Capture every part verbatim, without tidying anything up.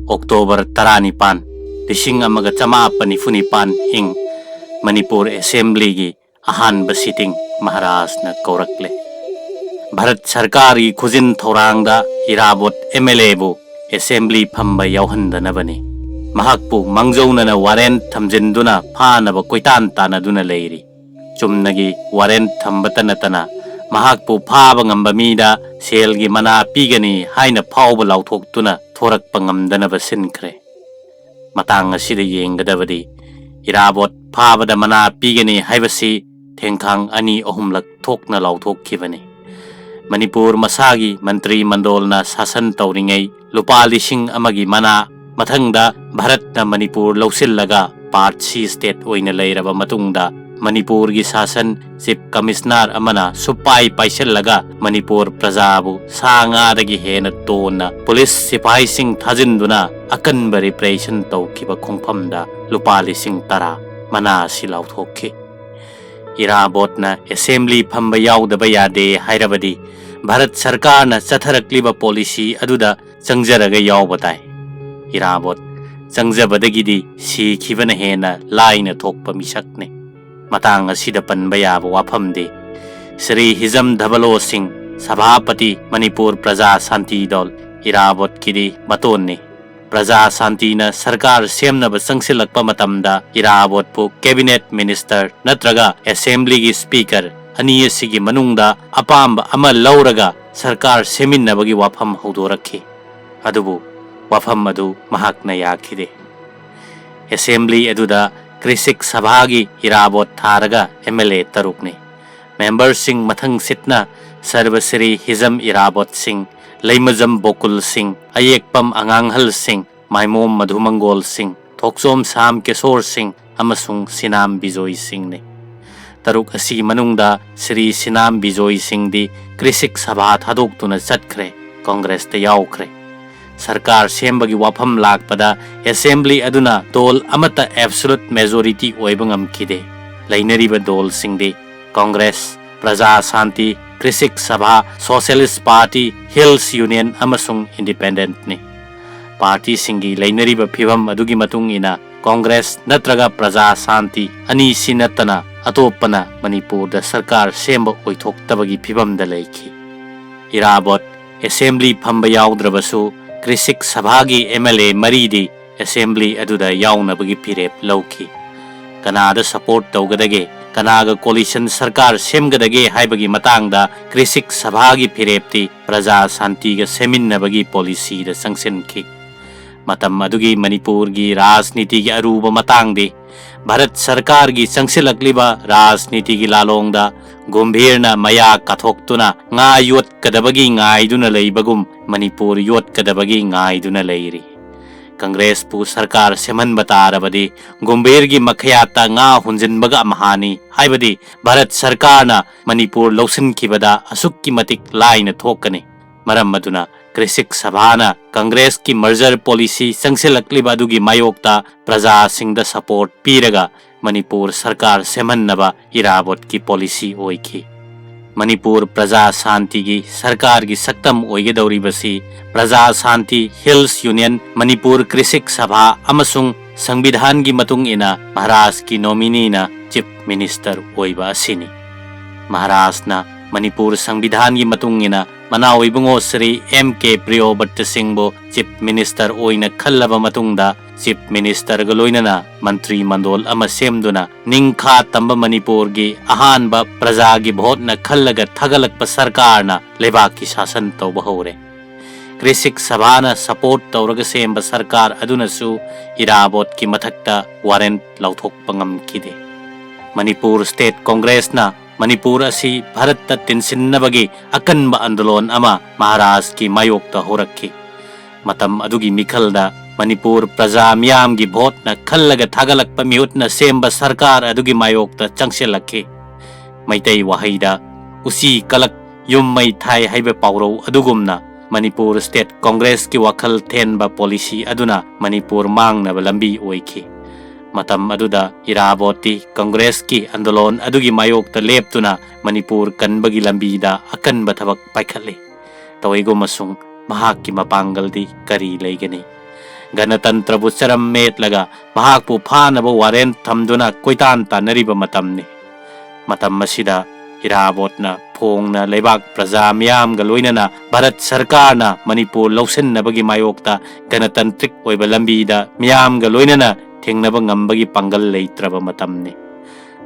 October ꯇꯔꯥꯅꯤꯄꯥꯟ, ꯂꯤꯁꯤꯡ ꯑꯃꯒ ꯆꯃꯥꯄꯟ ꯅꯤꯐꯨ ꯅꯤꯄꯥꯟ ꯏꯪ, ꯃꯅꯤꯄꯨꯔ ꯑꯦꯁꯦꯝꯕ꯭ꯂꯤꯒꯤ ꯑꯍꯥꯟꯕ ꯁꯤꯇꯤꯡ ꯃꯍꯥꯔꯥꯖꯅ ꯀꯧꯔꯛꯂꯦ꯫ ꯚꯥꯔꯠ ꯁꯔꯀꯥꯔꯒꯤ ꯈꯨꯖꯤꯟ ꯊꯧꯔꯥꯡꯗ ꯏꯔꯥꯕꯣꯠ ꯑꯦꯝ ꯑꯦꯜ ꯑꯦꯕꯨ ꯑꯦꯁꯦꯝꯕ꯭ꯂꯤ ꯐꯝꯕ ꯌꯥꯎꯍꯟꯗꯅꯕꯅꯤ꯫ ꯃꯍꯥꯛꯄꯨ ꯃꯥꯡꯖꯧꯅꯅ ꯋꯥꯔꯦꯟꯠ ꯊꯝꯖꯤꯟꯗꯨꯅ ꯐꯥꯅꯕ ꯀꯣꯏꯇꯥꯟ ꯇꯥꯟꯅꯗꯨꯅ ꯂꯩꯔꯤ꯫ ꯆꯨꯝꯅꯒꯤ ꯋꯥꯔꯦꯟꯠ ꯊꯝꯕꯇ ꯅꯠꯇꯅ ꯃꯍꯥꯛꯄꯨ ꯐꯥꯕ ꯉꯝꯕ ꯃꯤꯗ ꯁꯦꯜꯒꯤ ꯃꯅꯥ ꯄꯤꯒꯅꯤ ꯍꯥꯏꯅ ꯐꯥꯎꯕ ꯂꯥꯎꯊꯣꯛꯇꯨꯅ ꯊꯣꯔꯛꯄ ꯉꯝꯗꯅꯕ ꯁꯤꯟꯈ꯭ꯔꯦ꯫ ꯃꯇꯥꯡ ꯑꯁꯤꯗ ꯌꯦꯡꯒꯗꯕꯗꯤ, ꯏꯔꯥꯕꯣꯠ ꯐꯥꯕꯗ ꯃꯅꯥ ꯄꯤꯒꯅꯤ ꯍꯥꯏꯕꯁꯤ ꯊꯦꯡꯈꯥꯡ ꯑꯅꯤ ꯑꯍꯨꯝꯂꯛ ꯊꯣꯛꯅ ꯂꯥꯎꯊꯣꯛꯈꯤꯕꯅꯤ꯫ ꯃꯅꯤꯄꯨꯔ ꯃꯁꯥꯒꯤ ꯃꯟꯇ꯭ꯔꯤ ꯃꯟꯗꯣꯜꯅ ꯁꯥꯁꯟ ꯇꯧꯔꯤꯉꯩ ꯂꯨꯄꯥ ꯂꯤꯁꯤꯡ ꯑꯃꯒꯤ ꯃꯅꯥ, ꯃꯊꯪꯗ ꯚꯥꯔꯠꯅ ꯃꯅꯤꯄꯨꯔ ꯂꯧꯁꯤꯜꯂꯒ ꯄꯥꯔꯠ ꯁꯤ ꯁ꯭ꯇꯦꯠ ꯑꯣꯏꯅ ꯂꯩꯔꯕ ꯃꯇꯨꯡꯗ, ꯃꯅꯤꯄꯨꯔꯒꯤ ꯁꯥꯁꯟ ꯆꯤꯐ ꯀꯃꯤꯁꯅꯔ ꯑꯃꯅ ꯁꯨꯞꯄꯥꯏ ꯄꯥꯏꯁꯤꯜꯂꯒ ꯃꯅꯤꯄꯨꯔ ꯄ꯭ꯔꯖꯥꯕꯨ ꯁꯥ ꯉꯥꯗꯒꯤ ꯍꯦꯟꯅ ꯇꯣꯟꯅ ꯄꯨꯂꯤꯁ ꯁꯤꯐꯥꯏꯁꯤꯡ ꯊꯥꯖꯤꯟꯗꯨꯅ ꯑꯀꯟꯕ ꯔꯤꯄ꯭ꯔꯦꯁꯟ ꯇꯧꯈꯤꯕ ꯈꯣꯡꯐꯝꯗ ꯂꯨꯄꯥ ꯂꯤꯁꯤꯡ ꯇꯔꯥ ꯃꯅꯥ ꯑꯁꯤ ꯂꯥꯎꯊꯣꯛꯈꯤ꯫ ꯏꯔꯥꯕꯣꯠꯅ ꯑꯦꯁꯦꯝꯕ꯭ꯂꯤ ꯐꯝꯕ ꯌꯥꯎꯗꯕ ꯌꯥꯗꯦ ꯍꯥꯏꯔꯕꯗꯤ ꯚꯥꯔꯠ ꯁꯔꯀꯥꯔꯅ ꯆꯠꯊꯔꯛꯂꯤꯕ ꯄꯣꯂꯤꯁꯤ ꯑꯗꯨꯗ ꯆꯪꯖꯔꯒ ꯌꯥꯎꯕ ꯇꯥꯏ꯫ ꯏꯔꯥꯕꯣꯠ ꯆꯪꯖꯕꯗꯒꯤꯗꯤ ꯁꯤꯈꯤꯕꯅ ꯍꯦꯟꯅ ꯂꯥꯏꯅ ꯊꯣꯛꯄ ꯃꯤꯁꯛꯅꯤ꯫ ꯃꯇꯥꯡ ꯑꯁꯤꯗ ꯄꯟꯕ ꯌꯥꯕ ꯋꯥꯐꯝꯗꯤ, ꯁ꯭ꯔꯤ ꯍꯤꯖꯝ ꯙꯕꯂꯣ ꯁꯤꯡ, ꯁꯚꯥꯄꯇꯤ, ꯃꯅꯤꯄꯨꯔ ꯄ꯭ꯔꯖꯥ ꯁꯥꯟꯇꯤ ꯗꯣꯜ, ꯏꯔꯥꯕꯣꯠꯀꯤꯗꯤ ꯃꯇꯣꯟꯅꯤ꯫ ꯄ꯭ꯔꯖꯥ ꯁꯥꯟꯇꯤꯅ ꯁꯔꯀꯥꯔ ꯁꯦꯝꯅꯕ ꯆꯪꯁꯤꯜꯂꯛꯄ ꯃꯇꯝꯗ ꯏꯔꯥꯕꯣꯠꯄꯨ ꯀꯦꯕꯤꯅꯦꯠ ꯃꯤꯅꯤꯁꯇꯔ ꯅꯠꯇ꯭ꯔꯒ ꯑꯦꯁꯦꯝꯕ꯭ꯂꯤꯒꯤ ꯁ꯭ꯄꯤꯀꯔ ꯑꯅꯤ ꯑꯁꯤꯒꯤ ꯃꯅꯨꯡꯗ ꯑꯄꯥꯝꯕ ꯑꯃ ꯂꯧꯔꯒ ꯁꯔꯀꯥꯔ ꯁꯦꯝꯃꯤꯟꯅꯕꯒꯤ ꯋꯥꯐꯝ ꯍꯧꯗꯣꯔꯛꯈꯤ꯫ ꯑꯗꯨꯕꯨ ꯋꯥꯐꯝ ꯑꯗꯨ ꯃꯍꯥꯛꯅ ꯌꯥꯈꯤꯗꯦ꯫ ꯑꯦꯁꯦꯝꯕ꯭ꯂꯤ ꯑꯗꯨꯗ ꯀ꯭ꯔꯤꯁꯤꯛ ꯁꯚꯥꯒꯤ ꯏꯔꯥꯕꯣꯠ ꯊꯥꯔꯒ ꯑꯦꯝ ꯑꯦꯜ ꯑꯦ ꯇꯔꯨꯛꯅꯤ꯫ ꯃꯦꯝꯕꯔꯁꯤꯡ ꯃꯊꯪ ꯁꯤꯠꯅ ꯁꯔꯕꯁ꯭ꯔꯤ ꯍꯤꯖꯝ ꯏꯔꯥꯕꯣꯠ ꯁꯤꯡ, ꯂꯩꯃꯖꯝ ꯕꯣꯀꯨꯜ ꯁꯤꯡ, ꯑꯌꯦꯛꯄꯝ ꯑꯉꯥꯡꯍꯜ ꯁꯤꯡ, ꯃꯥꯏꯃꯣꯝ ꯃꯙꯨꯃꯪꯒꯣꯜ ꯁꯤꯡ, ꯊꯣꯛꯆꯣꯝ ꯁꯥꯝ ꯀꯦꯁꯣꯔ ꯁꯤꯡ ꯑꯃꯁꯨꯡ ꯁꯤꯅꯥꯝ ꯕꯤꯖꯣꯏ ꯁꯤꯡꯅꯤ꯫ ꯇꯔꯨꯛ ꯑꯁꯤꯒꯤ ꯃꯅꯨꯡꯗ ꯁ꯭ꯔꯤ ꯁꯤꯅꯥꯝ ꯕꯤꯖꯣꯏ ꯁꯤꯡꯗꯤ ꯀ꯭ꯔꯤꯁꯤꯛ ꯁꯚꯥ ꯊꯥꯗꯣꯛꯇꯨꯅ ꯆꯠꯈ꯭ꯔꯦ, ꯀꯣꯡꯒ꯭ꯔꯦꯁꯇ ꯌꯥꯎꯈ꯭ꯔꯦ꯫ ꯁꯔꯀꯥꯔ ꯁꯦꯝꯕꯒꯤ ꯋꯥꯐꯝ ꯂꯥꯛꯄꯗ ꯑꯦꯁꯦꯝꯕ꯭ꯂꯤ ꯑꯗꯨꯅ ꯗꯣꯜ ꯑꯃꯠꯇ ꯑꯦꯕꯁꯣꯂꯨꯠ ꯃꯦꯖꯣꯔꯤꯇꯤ ꯑꯣꯏꯕ ꯉꯝꯈꯤꯗꯦ꯫ ꯂꯩꯅꯔꯤꯕ ꯗꯣꯜꯁꯤꯡꯗꯤ ꯀꯣꯡꯒ꯭ꯔꯦꯁ, ꯄ꯭ꯔꯖꯥ ꯁꯥꯟꯇꯤ, ꯀ꯭ꯔꯤꯁꯤꯛ ꯁꯚꯥ, ꯁꯣꯁꯤꯌꯦꯂꯤꯁ ꯄꯥꯔꯇꯤ, ꯍꯤꯜꯁ ꯌꯨꯅꯤꯌꯟ ꯑꯃꯁꯨꯡ ꯏꯟꯗꯤꯄꯦꯟꯗꯦꯟꯠꯅꯤ꯫ ꯄꯥꯔꯇꯤꯁꯤꯡꯒꯤ ꯂꯩꯅꯔꯤꯕ ꯐꯤꯕꯝ ꯑꯗꯨꯒꯤ ꯃꯇꯨꯡ ꯏꯟꯅ ꯀꯣꯡꯒ꯭ꯔꯦꯁ ꯅꯠꯇ꯭ꯔꯒ ꯄ꯭ꯔꯖꯥ ꯁꯥꯟꯇꯤ ꯑꯅꯤꯁꯤ ꯅꯠꯇꯅ ꯑꯇꯣꯞꯄꯅ ꯃꯅꯤꯄꯨꯔꯗ ꯁꯔꯀꯥꯔ ꯁꯦꯝꯕ ꯑꯣꯏꯊꯣꯛꯇꯕꯒꯤ ꯐꯤꯕꯝꯗ ꯂꯩꯈꯤ꯫ ꯏꯔꯥꯕꯣꯠ ꯑꯦꯁꯦꯝꯕ꯭ꯂꯤ ꯐꯝꯕ ꯌꯥꯎꯗ꯭ꯔꯕꯁꯨ ꯀ꯭ꯔꯤꯁꯤꯛ ꯁꯚꯥꯒꯤ ꯑꯦꯝ ꯑꯦꯜ ꯑꯦ ꯃꯔꯤꯗꯤ ꯑꯦꯁꯦꯝꯕ꯭ꯂꯤ ꯑꯗꯨꯗ ꯌꯥꯎꯅꯕꯒꯤ ꯐꯤꯔꯦꯞ ꯂꯧꯈꯤ꯫ ꯀꯅꯥꯗ ꯁꯄꯣꯔꯠ ꯇꯧꯒꯗꯒꯦ, ꯀꯅꯥꯒ ꯀꯣꯂꯤꯁꯟ ꯁꯔꯀꯥꯔ ꯁꯦꯝꯒꯗꯒꯦ ꯍꯥꯏꯕꯒꯤ ꯃꯇꯥꯡꯗ ꯀ꯭ꯔꯤꯁꯤꯛ ꯁꯚꯥꯒꯤ ꯐꯤꯔꯦꯞꯇꯤ ꯄ꯭ꯔꯖꯥ ꯁꯥꯟꯇꯤꯒ ꯁꯦꯝꯃꯤꯟꯅꯕꯒꯤ ꯄꯣꯂꯤꯁꯤꯗ ꯆꯪꯁꯤꯟꯈꯤ꯫ ꯃꯇꯝ ꯑꯗꯨꯒꯤ ꯃꯅꯤꯄꯨꯔꯒꯤ ꯔꯥꯖꯅꯤꯇꯤꯒꯤ ꯑꯔꯨꯕ ꯃꯇꯥꯡꯗꯤ ꯚꯥꯔꯠ ꯁꯔꯀꯥꯔꯒꯤ ꯆꯪꯁꯤꯜꯂꯛꯂꯤꯕ ꯔꯥꯖꯅꯤꯇꯤꯒꯤ ꯂꯥꯂꯣꯡꯗ ꯒꯣꯝꯚꯤꯔꯅ ꯃꯌꯥ ꯀꯥꯊꯣꯛꯇꯨꯅ ꯉꯥ ꯌꯣꯠꯀꯗꯕꯒꯤ ꯉꯥꯏꯗꯨꯅ ꯂꯩꯕꯒꯨꯝ ꯃꯅꯤꯄꯨꯔ ꯌꯣꯠꯀꯗꯕꯒꯤ ꯉꯥꯏꯗꯨꯅ ꯂꯩꯔꯤ꯫ ꯀꯪꯒ꯭ꯔꯦꯁꯄꯨ ꯁꯔꯀꯥꯔ ꯁꯦꯝꯍꯟꯕ ꯇꯥꯔꯕꯗꯤ ꯒꯣꯝꯚꯤꯔꯒꯤ ꯃꯈꯌꯥꯠꯇ ꯉꯥ ꯍꯨꯟꯖꯤꯟꯕꯒ ꯑꯝꯍꯥꯅꯤ, ꯍꯥꯏꯕꯗꯤ ꯚꯥꯔꯠ ꯁꯔꯀꯥꯔꯅ ꯃꯅꯤꯄꯨꯔ ꯂꯧꯁꯤꯟꯈꯤꯕꯗ ꯑꯁꯨꯛꯀꯤ ꯃꯇꯤꯛ ꯂꯥꯏꯅ ꯊꯣꯛꯀꯅꯤ꯫ ꯃꯔꯝ ꯑꯗꯨꯅ ꯀ꯭ꯔꯤꯁꯤꯛ ꯁꯚꯥꯅ ꯀꯪꯒ꯭ꯔꯦꯁꯀꯤ ꯃꯔꯖꯔ ꯄꯣꯂꯤꯁꯤ ꯆꯪꯁꯤꯜꯂꯛꯂꯤꯕ ꯑꯗꯨꯒꯤ ꯃꯥꯌꯣꯛꯇ ꯄ꯭ꯔꯖꯥꯁꯤꯡꯗ ꯁꯄꯣꯔꯠ ꯄꯤꯔꯒ ꯃꯅꯤꯄꯨꯔ ꯁꯔꯀꯥꯔ ꯁꯦꯝꯍꯟꯅꯕ ꯏꯔꯥꯕꯣꯠꯀꯤ ꯄꯣꯂꯤꯁꯤ ꯑꯣꯏꯈꯤ꯫ ꯃꯅꯤꯄꯨꯔ ꯄ꯭ꯔꯖꯥ ꯁꯥꯟꯇꯤꯒꯤ ꯁꯔꯀꯥꯔꯒꯤ ꯁꯛꯇꯝ ꯑꯣꯏꯒꯗꯧꯔꯤꯕꯁꯤ ꯄ꯭ꯔꯖꯥ ꯁꯥꯟꯇꯤ, ꯍꯤꯜꯁ ꯌꯨꯅꯤꯌꯟ, ꯃꯅꯤꯄꯨꯔ ꯀ꯭ꯔꯤꯁꯤꯛ ꯁꯚꯥ ꯑꯃꯁꯨꯡ ꯁꯪꯕꯤꯙꯥꯟꯒꯤ ꯃꯇꯨꯡ ꯏꯟꯅ ꯃꯍꯥꯔꯥꯖꯀꯤ ꯅꯣꯃꯤꯅꯤꯅ ꯆꯤꯐ ꯃꯤꯅꯤꯁꯇꯔ ꯑꯣꯏꯕ ꯑꯁꯤꯅꯤ꯫ ꯃꯍꯥꯔꯥꯖꯅ ꯃꯅꯤꯄꯨꯔ ꯁꯪꯕꯤꯙꯥꯟꯒꯤ ꯃꯇꯨꯡ ꯏꯟꯅ ꯃꯅꯥꯎ ꯏꯕꯨꯡꯉꯣ ꯁ꯭ꯔꯤ ꯑꯦꯝ ꯀꯦ ꯄ꯭ꯔꯤꯌꯣꯕ꯭ꯔꯠꯇ ꯁꯤꯡꯕꯨ ꯆꯤꯐ ꯃꯤꯅꯤꯁꯇꯔ ꯑꯣꯏꯅ ꯈꯜꯂꯕ ꯃꯇꯨꯡꯗ ꯆꯤꯐ ꯃꯤꯅꯤꯁꯇꯔꯒ ꯂꯣꯏꯅꯅ ꯃꯟꯇ꯭ꯔꯤ ꯃꯟꯗꯣꯜ ꯑꯃ ꯁꯦꯝꯗꯨꯅ ꯅꯤꯡꯈꯥ ꯇꯝꯕ ꯃꯅꯤꯄꯨꯔꯒꯤ ꯑꯍꯥꯟꯕ ꯄ꯭ꯔꯖꯥꯒꯤ ꯚꯣꯠꯅ ꯈꯜꯂꯒ ꯊꯥꯒꯠꯂꯛꯄ ꯁꯔꯀꯥꯔꯅ ꯂꯩꯕꯥꯛꯀꯤ ꯁꯥꯁꯟ ꯇꯧꯕ ꯍꯧꯔꯦ꯫ ꯀ꯭ꯔꯤꯁꯤꯛ ꯁꯚꯥꯅ ꯁꯄꯣꯔꯠ ꯇꯧꯔꯒ ꯁꯦꯝꯕ ꯁꯔꯀꯥꯔ ꯑꯗꯨꯅꯁꯨ ꯏꯔꯥꯕꯣꯠꯀꯤ ꯃꯊꯛꯇ ꯋꯥꯔꯦꯟꯠ ꯂꯥꯎꯊꯣꯛꯄ ꯉꯝꯈꯤꯗꯦ꯫ ꯃꯅꯤꯄꯨꯔ ꯁ꯭ꯇꯦꯠ ꯀꯣꯡꯒ꯭ꯔꯦꯁꯅ ꯃꯅꯤꯄꯨꯔ ꯑꯁꯤ ꯚꯥꯔꯠꯇ ꯇꯤꯟꯁꯤꯟꯅꯕꯒꯤ ꯑꯀꯟꯕ ꯑꯟꯗꯣꯂꯣꯟ ꯑꯃ ꯃꯍꯥꯔꯥꯖꯀꯤ ꯃꯥꯌꯣꯛꯇ ꯍꯧꯔꯛꯈꯤ꯫ ꯃꯇꯝ ꯑꯗꯨꯒꯤ ꯃꯤꯈꯜꯗ ꯃꯅꯤꯄꯨꯔ ꯄ꯭ꯔꯖꯥ ꯃꯤꯌꯥꯝꯒꯤ ꯚꯣꯠꯅ ꯈꯜꯂꯒ ꯊꯥꯒꯠꯂꯛꯄ ꯃꯤꯍꯨꯠꯅ ꯁꯦꯝꯕ ꯁꯔꯀꯥꯔ ꯑꯗꯨꯒꯤ ꯃꯥꯌꯣꯛꯇ ꯆꯪꯁꯤꯜꯂꯛꯈꯤ꯫ ꯃꯩꯇꯩ ꯋꯥꯍꯩꯗ "ꯎꯆꯤ ꯀꯂꯛ ꯌꯨꯝ ꯃꯩ ꯊꯥꯏ" ꯍꯥꯏꯕ ꯄꯥꯎꯔꯧ ꯑꯗꯨꯒꯨꯝꯅ ꯃꯅꯤꯄꯨꯔ ꯁ꯭ꯇꯦꯠ ꯀꯣꯡꯒ꯭ꯔꯦꯁꯀꯤ ꯋꯥꯈꯜ ꯊꯦꯟꯕ ꯄꯣꯂꯤꯁꯤ ꯑꯗꯨꯅ ꯃꯅꯤꯄꯨꯔ ꯃꯥꯡꯅꯕ ꯂꯝꯕꯤ ꯑꯣꯏꯈꯤ꯫ ꯃꯇꯝ ꯑꯗꯨꯗ ꯏꯔꯥꯕꯣꯠꯇꯤ ꯀꯪꯒ꯭ꯔꯦꯁꯀꯤ ꯑꯟꯗꯣꯂꯣꯟ ꯑꯗꯨꯒꯤ ꯃꯥꯌꯣꯛꯇ ꯂꯦꯞꯇꯨꯅ ꯃꯅꯤꯄꯨꯔ ꯀꯟꯕꯒꯤ ꯂꯝꯕꯤꯗ ꯑꯀꯟꯕ ꯊꯕꯛ ꯄꯥꯏꯈꯠꯂꯤ꯫ ꯇꯧꯏꯒꯨꯝꯕꯁꯨꯡ ꯃꯍꯥꯛꯀꯤ ꯃꯄꯥꯡꯒꯜꯗꯤ ꯀꯔꯤ ꯂꯩꯒꯅꯤ? ꯒꯅꯇꯟꯇ꯭ꯔꯕꯨ ꯆꯔꯝ ꯃꯦꯠꯂꯒ ꯃꯍꯥꯛꯄꯨ ꯐꯥꯅꯕ ꯋꯥꯔꯦꯟ ꯊꯝꯗꯨꯅ ꯀꯣꯏꯇꯥꯟ ꯇꯥꯟꯅꯔꯤꯕ ꯃꯇꯝꯅꯤ꯫ ꯃꯇꯝ ꯑꯁꯤꯗ ꯏꯔꯥꯕꯣꯠꯅ ꯐꯣꯡꯅ ꯂꯩꯕꯥꯛ ꯄ꯭ꯔꯖꯥ ꯃꯤꯌꯥꯝꯒ ꯂꯣꯏꯅꯅ ꯚꯥꯔꯠ ꯁꯔꯀꯥꯔꯅ ꯃꯅꯤꯄꯨꯔ ꯂꯧꯁꯤꯟꯅꯕꯒꯤ ꯃꯥꯌꯣꯛꯇ ꯒꯅꯇꯟꯇ꯭ꯔꯤꯛ ꯑꯣꯏꯕ ꯂꯝꯕꯤꯗ ꯃꯤꯌꯥꯝꯒ ꯂꯣꯏꯅꯅ ꯊꯦꯡꯅꯕ ꯉꯝꯕꯒꯤ ꯄꯥꯡꯒꯜ ꯂꯩꯇ꯭ꯔꯕ ꯃꯇꯝꯅꯤ꯫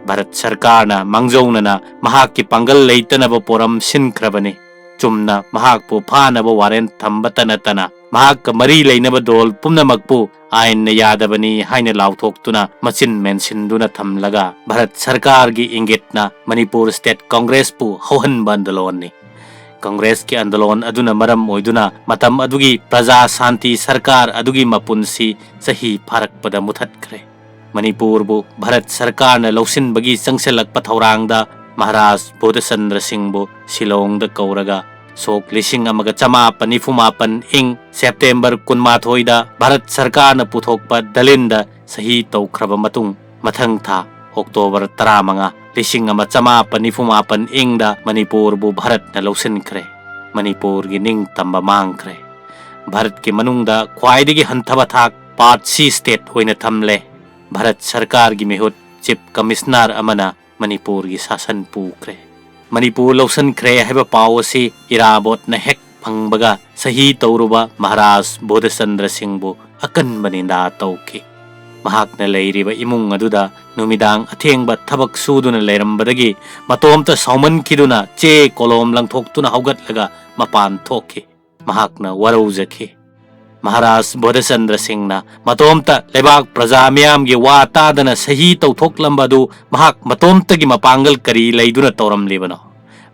ꯚꯥꯔꯠ ꯁꯔꯀꯥꯔꯅ ꯃꯥꯡꯖꯧꯅꯅ ꯃꯍꯥꯛꯀꯤ ꯄꯥꯡꯒꯜ ꯂꯩꯇꯅꯕ ꯄꯣꯔꯝ ꯁꯤꯟꯈ꯭ꯔꯕꯅꯤ꯫ ꯆꯨꯝꯅ ꯃꯍꯥꯛꯄꯨ ꯐꯥꯅꯕ ꯋꯥꯔꯦꯟ ꯊꯝꯕꯇ ꯅꯠꯇꯅ ꯃꯍꯥꯛꯀ ꯃꯔꯤ ꯂꯩꯅꯕ ꯗꯣꯜ ꯄꯨꯝꯅꯃꯛꯄꯨ ꯑꯥꯏꯟꯅ ꯌꯥꯗꯕꯅꯤ ꯍꯥꯏꯅ ꯂꯥꯎꯊꯣꯛꯇꯨꯅ ꯃꯆꯤꯟ ꯃꯦꯟꯁꯤꯟꯗꯨꯅ ꯊꯝꯂꯒ ꯚꯥꯔꯠ ꯁꯔꯀꯥꯔꯒꯤ ꯏꯪꯒꯤꯠꯅ ꯃꯅꯤꯄꯨꯔ ꯁ꯭ꯇꯦꯠ ꯀꯣꯡꯒ꯭ꯔꯦꯁꯄꯨ ꯍꯧꯍꯟꯕ ꯑꯟꯗꯣꯂꯣꯟꯅꯤ꯫ ꯀꯣꯡꯒ꯭ꯔꯦꯁꯀꯤ ꯑꯟꯗꯣꯂꯣꯟ ꯑꯗꯨꯅ ꯃꯔꯝ ꯑꯣꯏꯗꯨꯅ ꯃꯇꯝ ꯑꯗꯨꯒꯤ ꯄ꯭ꯔꯖꯥ ꯁꯥꯟꯇꯤ ꯁꯔꯀꯥꯔ ꯑꯗꯨꯒꯤ ꯃꯄꯨꯟꯁꯤ ꯆꯍꯤ ꯐꯥꯔꯛꯄꯗ ꯃꯨꯊꯠꯈ꯭ꯔꯦ꯫ ꯃꯅꯤꯄꯨꯔꯕꯨ ꯚꯥꯔꯠ ꯁꯔꯀꯥꯔꯅ ꯂꯧꯁꯤꯟꯕꯒꯤ ꯆꯪꯁꯤꯜꯂꯛꯄ ꯊꯧꯔꯥꯡꯗ ꯃꯍꯥꯔꯥꯖ ꯕꯣꯙꯆꯟꯗ꯭ꯔ ꯁꯤꯡꯕꯨ ꯁꯤꯂꯣꯡꯗ ꯀꯧꯔꯒ ꯁꯣꯛ ꯂꯤꯁꯤꯡ ꯑꯃꯒ ꯆꯃꯥꯄꯟ ꯅꯤꯐꯨ ꯃꯥꯄꯟ ꯏꯪ ꯁꯦꯞꯇꯦꯝꯕꯔ ꯀꯨꯟꯃꯥꯊꯣꯏꯗ ꯚꯥꯔꯠ ꯁꯔꯀꯥꯔꯅ ꯄꯨꯊꯣꯛꯄ ꯗꯂꯤꯟꯗ ꯁꯍꯤ ꯇꯧꯈ꯭ꯔꯕ ꯃꯇꯨꯡ, ꯃꯊꯪ ꯊꯥ ꯑꯣꯛꯇꯣꯕꯔ ꯇꯔꯥꯃꯉꯥ, ꯂꯤꯁꯤꯡ ꯑꯃ ꯆꯃꯥꯄꯟ ꯅꯤꯐꯨ ꯃꯥꯄꯟ ꯏꯪꯗ ꯃꯅꯤꯄꯨꯔꯕꯨ ꯚꯥꯔꯠꯅ ꯂꯧꯁꯤꯟꯈ꯭ꯔꯦ꯫ ꯃꯅꯤꯄꯨꯔꯒꯤ ꯅꯤꯡꯇꯝꯕ ꯃꯥꯡꯈ꯭ꯔꯦ꯫ ꯚꯥꯔꯠꯀꯤ ꯃꯅꯨꯡꯗ ꯈ꯭ꯋꯥꯏꯗꯒꯤ ꯍꯟꯊꯕ ꯊꯥꯛ ꯄꯥꯔꯠ ꯁꯤ ꯁ꯭ꯇꯦꯠ ꯑꯣꯏꯅ ꯊꯝꯂꯦ꯫ ꯚꯥꯔꯠ ꯁꯔꯀꯥꯔꯒꯤ ꯃꯤꯍꯨꯠ ꯆꯤꯐ ꯀꯃꯤꯁꯅꯔ ꯑꯃꯅ ꯃꯅꯤꯄꯨꯔꯒꯤ ꯁꯥꯁꯟ ꯄꯨꯈ꯭ꯔꯦ꯫ ꯃꯅꯤꯄꯨꯔ ꯂꯧꯁꯤꯟꯈ꯭ꯔꯦ ꯍꯥꯏꯕ ꯄꯥꯎ ꯑꯁꯤ ꯏꯔꯥꯕꯣꯠꯅ ꯍꯦꯛ ꯐꯪꯕꯒ ꯁꯍꯤ ꯇꯧꯔꯨꯕ ꯃꯍꯥꯔꯥꯖ ꯕꯣꯙꯆꯟꯗ꯭ꯔ ꯁꯤꯡꯕꯨ ꯑꯀꯟꯕ ꯅꯤꯟꯗꯥ ꯇꯧꯈꯤ꯫ ꯃꯍꯥꯛꯅ ꯂꯩꯔꯤꯕ ꯏꯃꯨꯡ ꯑꯗꯨꯗ ꯅꯨꯃꯤꯗꯥꯡ ꯑꯊꯦꯡꯕ ꯊꯕꯛ ꯁꯨꯗꯨꯅ ꯂꯩꯔꯝꯕꯗꯒꯤ ꯃꯇꯣꯝꯇ ꯁꯥꯎꯃꯟꯈꯤꯗꯨꯅ ꯆꯦ ꯀꯣꯂꯣꯝ ꯂꯪꯊꯣꯛꯇꯨꯅ ꯍꯧꯒꯠꯂꯒ ꯃꯄꯥꯟ ꯊꯣꯛꯈꯤ꯫ ꯃꯍꯥꯛꯅ ꯋꯥꯔꯧꯖꯈꯤ꯫ ꯃꯍꯥꯔꯥꯖ ꯕꯣꯙꯆꯟꯗ꯭ꯔ ꯁꯤꯡꯅ ꯃꯇꯣꯝꯇ ꯂꯩꯕꯥꯛ ꯄ꯭ꯔꯖꯥ ꯃꯤꯌꯥꯝꯒꯤ ꯋꯥ ꯇꯥꯗꯅ ꯁꯍꯤ ꯇꯧꯊꯣꯛꯂꯝꯕ ꯑꯗꯨ ꯃꯍꯥꯛ ꯃꯇꯣꯝꯇꯒꯤ ꯃꯄꯥꯡꯒꯜ ꯀꯔꯤ ꯂꯩꯗꯨꯅ ꯇꯧꯔꯝꯂꯤꯕꯅꯣ?